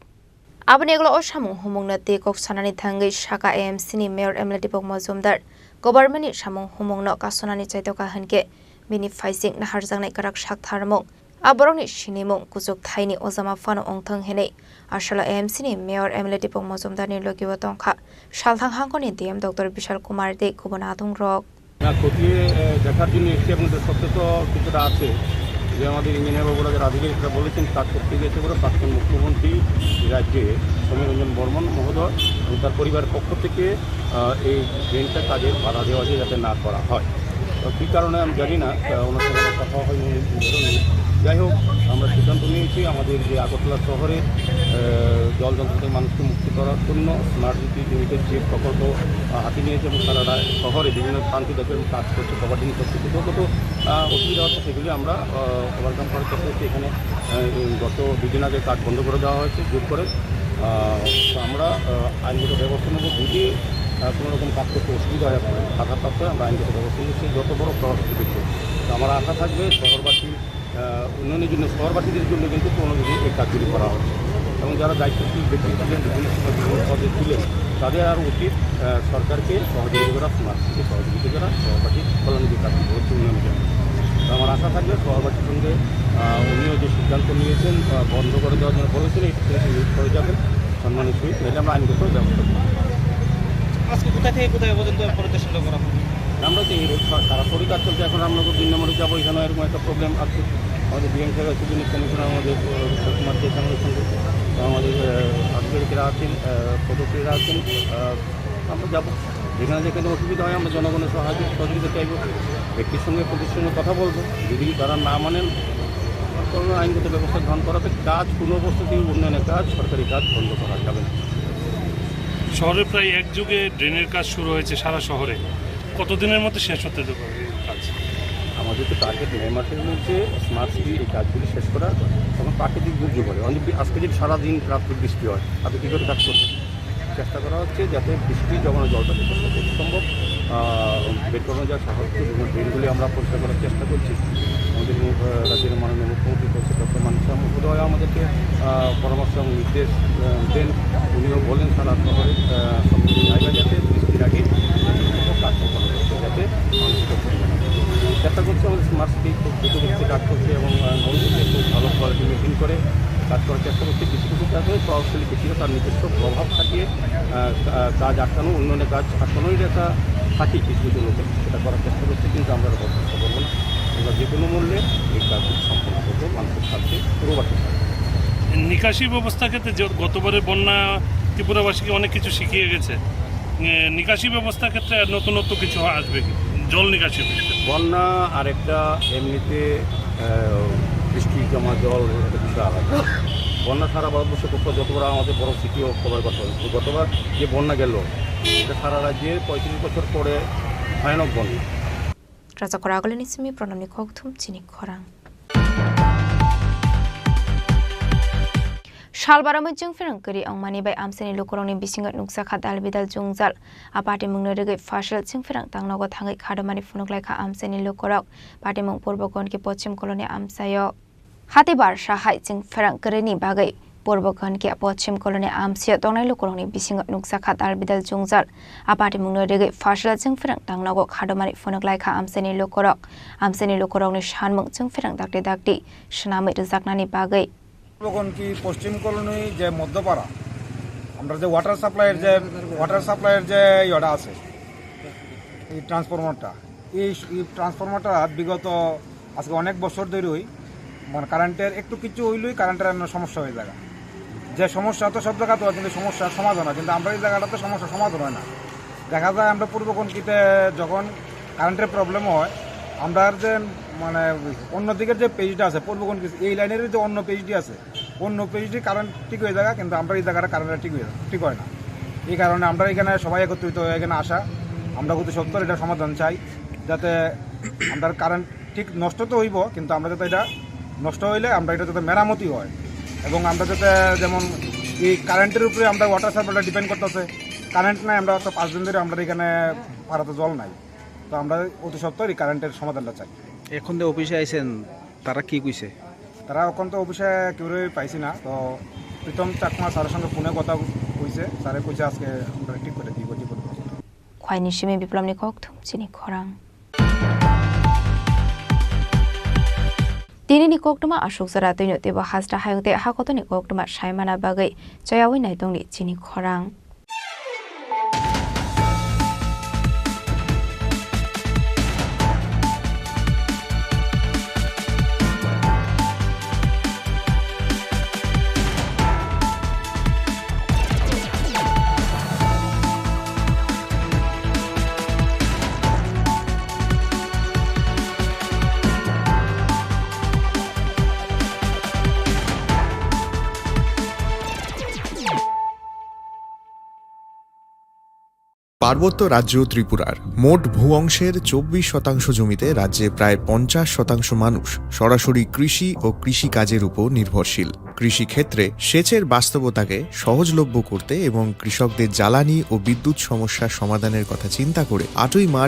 Aboni ulo o samung humungno twi kok sanani thangwi saka A M C ni mayor M L A Deepak Mojumdar, government ni samung humungno kasonani chaitoka hinkhe bini phaising naharjaknai kwrak saktharmung, a borokni sinimung kuchuk thaini ojama phano wngthang hinwi aswklo A M C ni mayor M L A Deepak Mojumdar ni logi o tongkha salthang hangkoni D M Doctor Bishal Kumar tei kubun hatung rok. না, খতিয়ে, এ, দেখার জন্য এসেছি এবং এদের সত্যতা কিছুটা আছে যে আমাদের ইঞ্জিনিয়ার বাবুরা যারা আধিকারিকরা বলেছেন, কাজ করতে গিয়েছে বলে প্রাক্তন মুখ্যমন্ত্রী রাজ্যে সমীর রঞ্জন বর্মন মহোদয় এবং তার পরিবারের পক্ষ থেকে, আহ, এই ড্রেনটা কাজে বাধা দেওয়া হয়েছে যাতে না করা হয়। তো কী কারণে আমি জানি না, আহ, ওনার সঙ্গে আমার কথা হয়নি, উনি বেরোননি। যাই হোক, আমরা সিদ্ধান্ত নিয়েছি আমাদের যে আগরতলা শহরে, আহ, জল যন্ত্র থেকে মানুষকে মুক্তি করার জন্য স্মার্ট সিটি লিমিটেড যে প্রকল্প, আহ, হাতে নিয়েছে এবং তারা রা-, শহরে বিভিন্ন প্রান্তে দেখবেন কাজ করছে, কভারডিং করছে, কোথাও কোথাও, আহ, অসুবিধা হচ্ছে, সেগুলি আমরা, আহ, ওভারকাম করার চেষ্টা করছি। এখানে, আহ, এই গত দুদিন আগে কাজ বন্ধ করে দেওয়া হয়েছে জোর করে। আহ, তো আমরা, আহ, আইনগত ব্যবস্থা নেব। যদি, আহ, কোনো রকম কাজ করতে অসুবিধা হয়, আপনার বাধাপ্রাপ্ত হয়, আমরা আইনগত ব্যবস্থা নেব। সে যত বড় প্রভাব ফেলবে। তো আমার আশা থাকবে শহরবাসী, আহ, উন্নয়নের জন্য, শহরবাসীদের জন্য কিন্তু পুরোনো দিনে এই কাজগুলি করা হচ্ছে। এবং যারা দায়িত্বশীল ব্যক্তি ছিলেন, বিভিন্ন সময় বিভিন্ন পদে ছিলেন, তাদের আর উচিত, আহ, সরকারকে সহযোগিতা করা, স্মার্ট সিটি সহযোগিতা করা, শহরবাসীর কল্যাণে যে কাজগুলি হচ্ছে উন্নয়নের জন্য। তো আমার আশা থাকবে শহরবাসীর সঙ্গে, আহ, উনিও যে সিদ্ধান্ত নিয়েছেন, আহ, বন্ধ করে দেওয়ার জন্য বলেছেন, এই সিদ্ধান্ত নিয়ে করে যাবেন সম্মানের সহিত, নাহলে আমরা আইনগত ব্যবস্থা নেব। আজকে কোথা থেকে কোথায় পর্যন্ত পরিদর্শনটা করা হবে? আমরা তো এই রোড সা-, সারা শহরই কাজ চলছে, এখন রামনগর দুই নম্বরে যাবো, এখানে এরকম একটা প্রবলেম আছে। আমাদের ডিএম সাহেব আছে, যিনি কমিশনার, আমাদের, আহ, কুমার দে সাহেবের সঙ্গে, আমাদের, আহ, আধিকারিকেরা আছেন, আহ, পদপ্রিয়রা আছেন, আহ, আমরা যাবো। যেখানে যেখানে অসুবিধা হয়, আমরা জনগণের সাহায্য সহযোগিতা চাইবো। ব্যক্তির সঙ্গে প্রতিষ্ঠানের কথা বলবো, যদি তারা না মানেন, তবে আইনগত ব্যবস্থা গ্রহণ করা হবে। কাজ কোনো অবস্থাতেই, উন্নয়নের কাজ, সরকারি কাজ বন্ধ করা যাবে না। শহরে প্রায় একযোগে ড্রেনের কাজ শুরু হয়েছে সারা শহরে, কতদিনের মধ্যে শেষ হতে পারে এই কাজ? আমাদের তো টার্গেট মে মাসের মধ্যে স্মার্ট সিটি এই কাজগুলি শেষ করা, তখন প্রাকৃতিক দুর্যোগ হয়। অনেক বি-, আজকে যদি সারাদিন রাত্রে বৃষ্টি হয়, আপনি কী করে কাজ করবেন? চেষ্টা করা হচ্ছে যাতে বৃষ্টি যখন জলটা যতটুকু সম্ভব, আহ, বের করানো যায়, সাহায্য এবং ড্রেনগুলি আমরা পরিষ্কার করার চেষ্টা করছি। আমাদের মু-, আহ, রাজ্যের মাননীয় মুখ্যমন্ত্রী ডক্টর মানিক সাহা মহোদয় আমাদেরকে, আহ, পরামর্শ এবং নির্দেশ, আহ, দেন। উনিও বলেন সারা শহরে, আহ, সমস্ত জায়গা যাতে বৃষ্টির আগে কাজ সম্পন্ন করতে, যাতে মানুষের চেষ্টা করছি আমাদের স্মার্ট সিটি খুব দ্রুত গতিতে কাজ করছে এবং, আহ, নলকূপে খুব ভালো কোয়ালিটি মেনটেন করে কাজ করার চেষ্টা করছে। কিছু কিছু কাজে প্রভাবশালী ব্যক্তিরা তার নিজস্ব প্রভাব খাটিয়ে, আহ, কা-, কাজ আটকানো, উন্নয়নের কাজ আটকানোর একটা খাতি কিছু কিছু লোকের, সেটা করার চেষ্টা করছে, কিন্তু আমরা এটা বরদাস্ত করবো না। আমরা যে কোনো মূল্যে এই কাজ সম্পন্ন করবো মানুষের স্বার্থে, পুরোবাসীর স্বার্থে। নিকাশি ব্যবস্থা ক্ষেত্রে যে গতবারের বন্যা ত্রিপুরাবাসীকে অনেক কিছু শিখিয়ে গেছে, এ, নিকাশি ব্যবস্থা ক্ষেত্রে আর নতুনত্ব কিছু আসবে কি? জল নিকাশি বিষয়ে। বন্যা আর একটা এমনিতে, আহ, বৃষ্টি জমা জল একটা বিষয় আলাদা। বন্যা সারা ভারতবর্ষে কোথাও যতবার আমাদের বড় সিটিও কভার করতে হবে। তো গতবার যে বন্যা গেল, এটা সারা রাজ্যে পঁয়ত্রিশ বছর পরে ভয়ানক বন্যা। Rajakhor Agulini simi Pranamni kokthum chini khorang. Salbaromwi chwngphrang kwrwi wngmani bai amchaini lukurokni bisingo nukjakha dalbidal jwngjal. A patimungno rwgwi pharsal chwngphrang tangnogo thangwi khadomani phunuk laikha amchaini lukurok. Patimung Purbo Gandki Poschim Colony amchaio. Hati barsa hai chwngphrang kwrwini bagwi Purbo Gandki Poschim Colony amchaio tongnai lukurokni bisingo nukjakha dalbidal jwngjal. A patimungno rwgwi pharsal chwngphrang tangnogo khadomani phunuk laikha amchaini lukurok. Amchaini lukurokni sanmung chwngphrang dakti dakti swnamwi rwjaknani bagwi. Purbo Gandki Poschim Colony je Modhyapara, আমরা যে ওয়াটার সাপ্লাইয়ের যে, ওয়াটার সাপ্লাইয়ের যে ইয়েটা আছে, এই ট্রান্সফরমারটা, এই স-, এই ট্রান্সফরমারটা বিগত আজকে অনেক বছর ধরেই, মানে, কারেন্টের একটু কিছু হইলেই কারেন্টের এমন সমস্যা হয়ে যায়। যে সমস্যা তো সব জায়গাতে হয়, কিন্তু সমস্যার সমাধান হয়, কিন্তু আমরা এই জায়গাটাতে সমস্যার সমাধান হয় না। দেখা যায় আমরা পূর্ব কনকিতে যখন কারেন্টের প্রবলেম হয়, আমরা যে, মানে, অন্য দিকের যে পেজটা আছে, পূর্ব কনকি এই লাইনের যে অন্য পেজটি আছে, অন্য পেজটি কারেন্ট ঠিক হয়ে যায়, কিন্তু আমরা এই জায়গাটা কারেন্টটা ঠিক হয়ে, ঠিক হয় না। এই কারণে আমরা এখানে সবাই একত্রিত হয়ে এখানে আসা, আমরা অতি সত্বর এটা সমাধান চাই, যাতে আমরা কারেন্ট ঠিক নষ্ট তো হইব, কিন্তু আমরা যাতে এটা নষ্ট হইলে আমরা এটা যাতে মেরামতি হয়, এবং আমরা যাতে, যেমন এই কারেন্টের উপরে আমরা ওয়াটার সাপ্লাইটা ডিপেন্ড করতেছে। কারেন্ট নাই, আমরা তো পাঁচ দিন ধরে আমরা এখানে পাড়াতে জল নাই। তো আমরা অতি সত্বর এই কারেন্টের সমাধানটা চাই। এখন যে অফিসে আইছেন, তারা কি কইছে? তারা এখন তো অফিসে কেউরে পাইছি না। তো প্রীতম চাকমা স্যারের সঙ্গে ফোনে কথা কইছে, স্যারে কইছে আজকে আমরা ঠিক করে দিব যে কোনো। Khwaini simi Biplomni kokthum chini khorang. Tinini koktwma aswk jora twino teibo hasta hayung tei hakotoni koktwma saimana bagwi chayawi naitongni chini khorang. পার্বত্য রাজ্য ত্রিপুরার মোট ভূ অংশের চব্বিশ শতাংশ জমিতে রাজ্যে প্রায় পঞ্চাশ শতাংশ মানুষ সরাসরি কৃষি ও কৃষিকাজের উপর নির্ভরশীল। কৃষিক্ষেত্রে সেচের বাস্তবতাকে সহজলভ্য করতে এবং কৃষকদের জ্বালানি ও বিদ্যুৎ সমস্যা সমাধানের কথা চিন্তা করে আটই মার্চ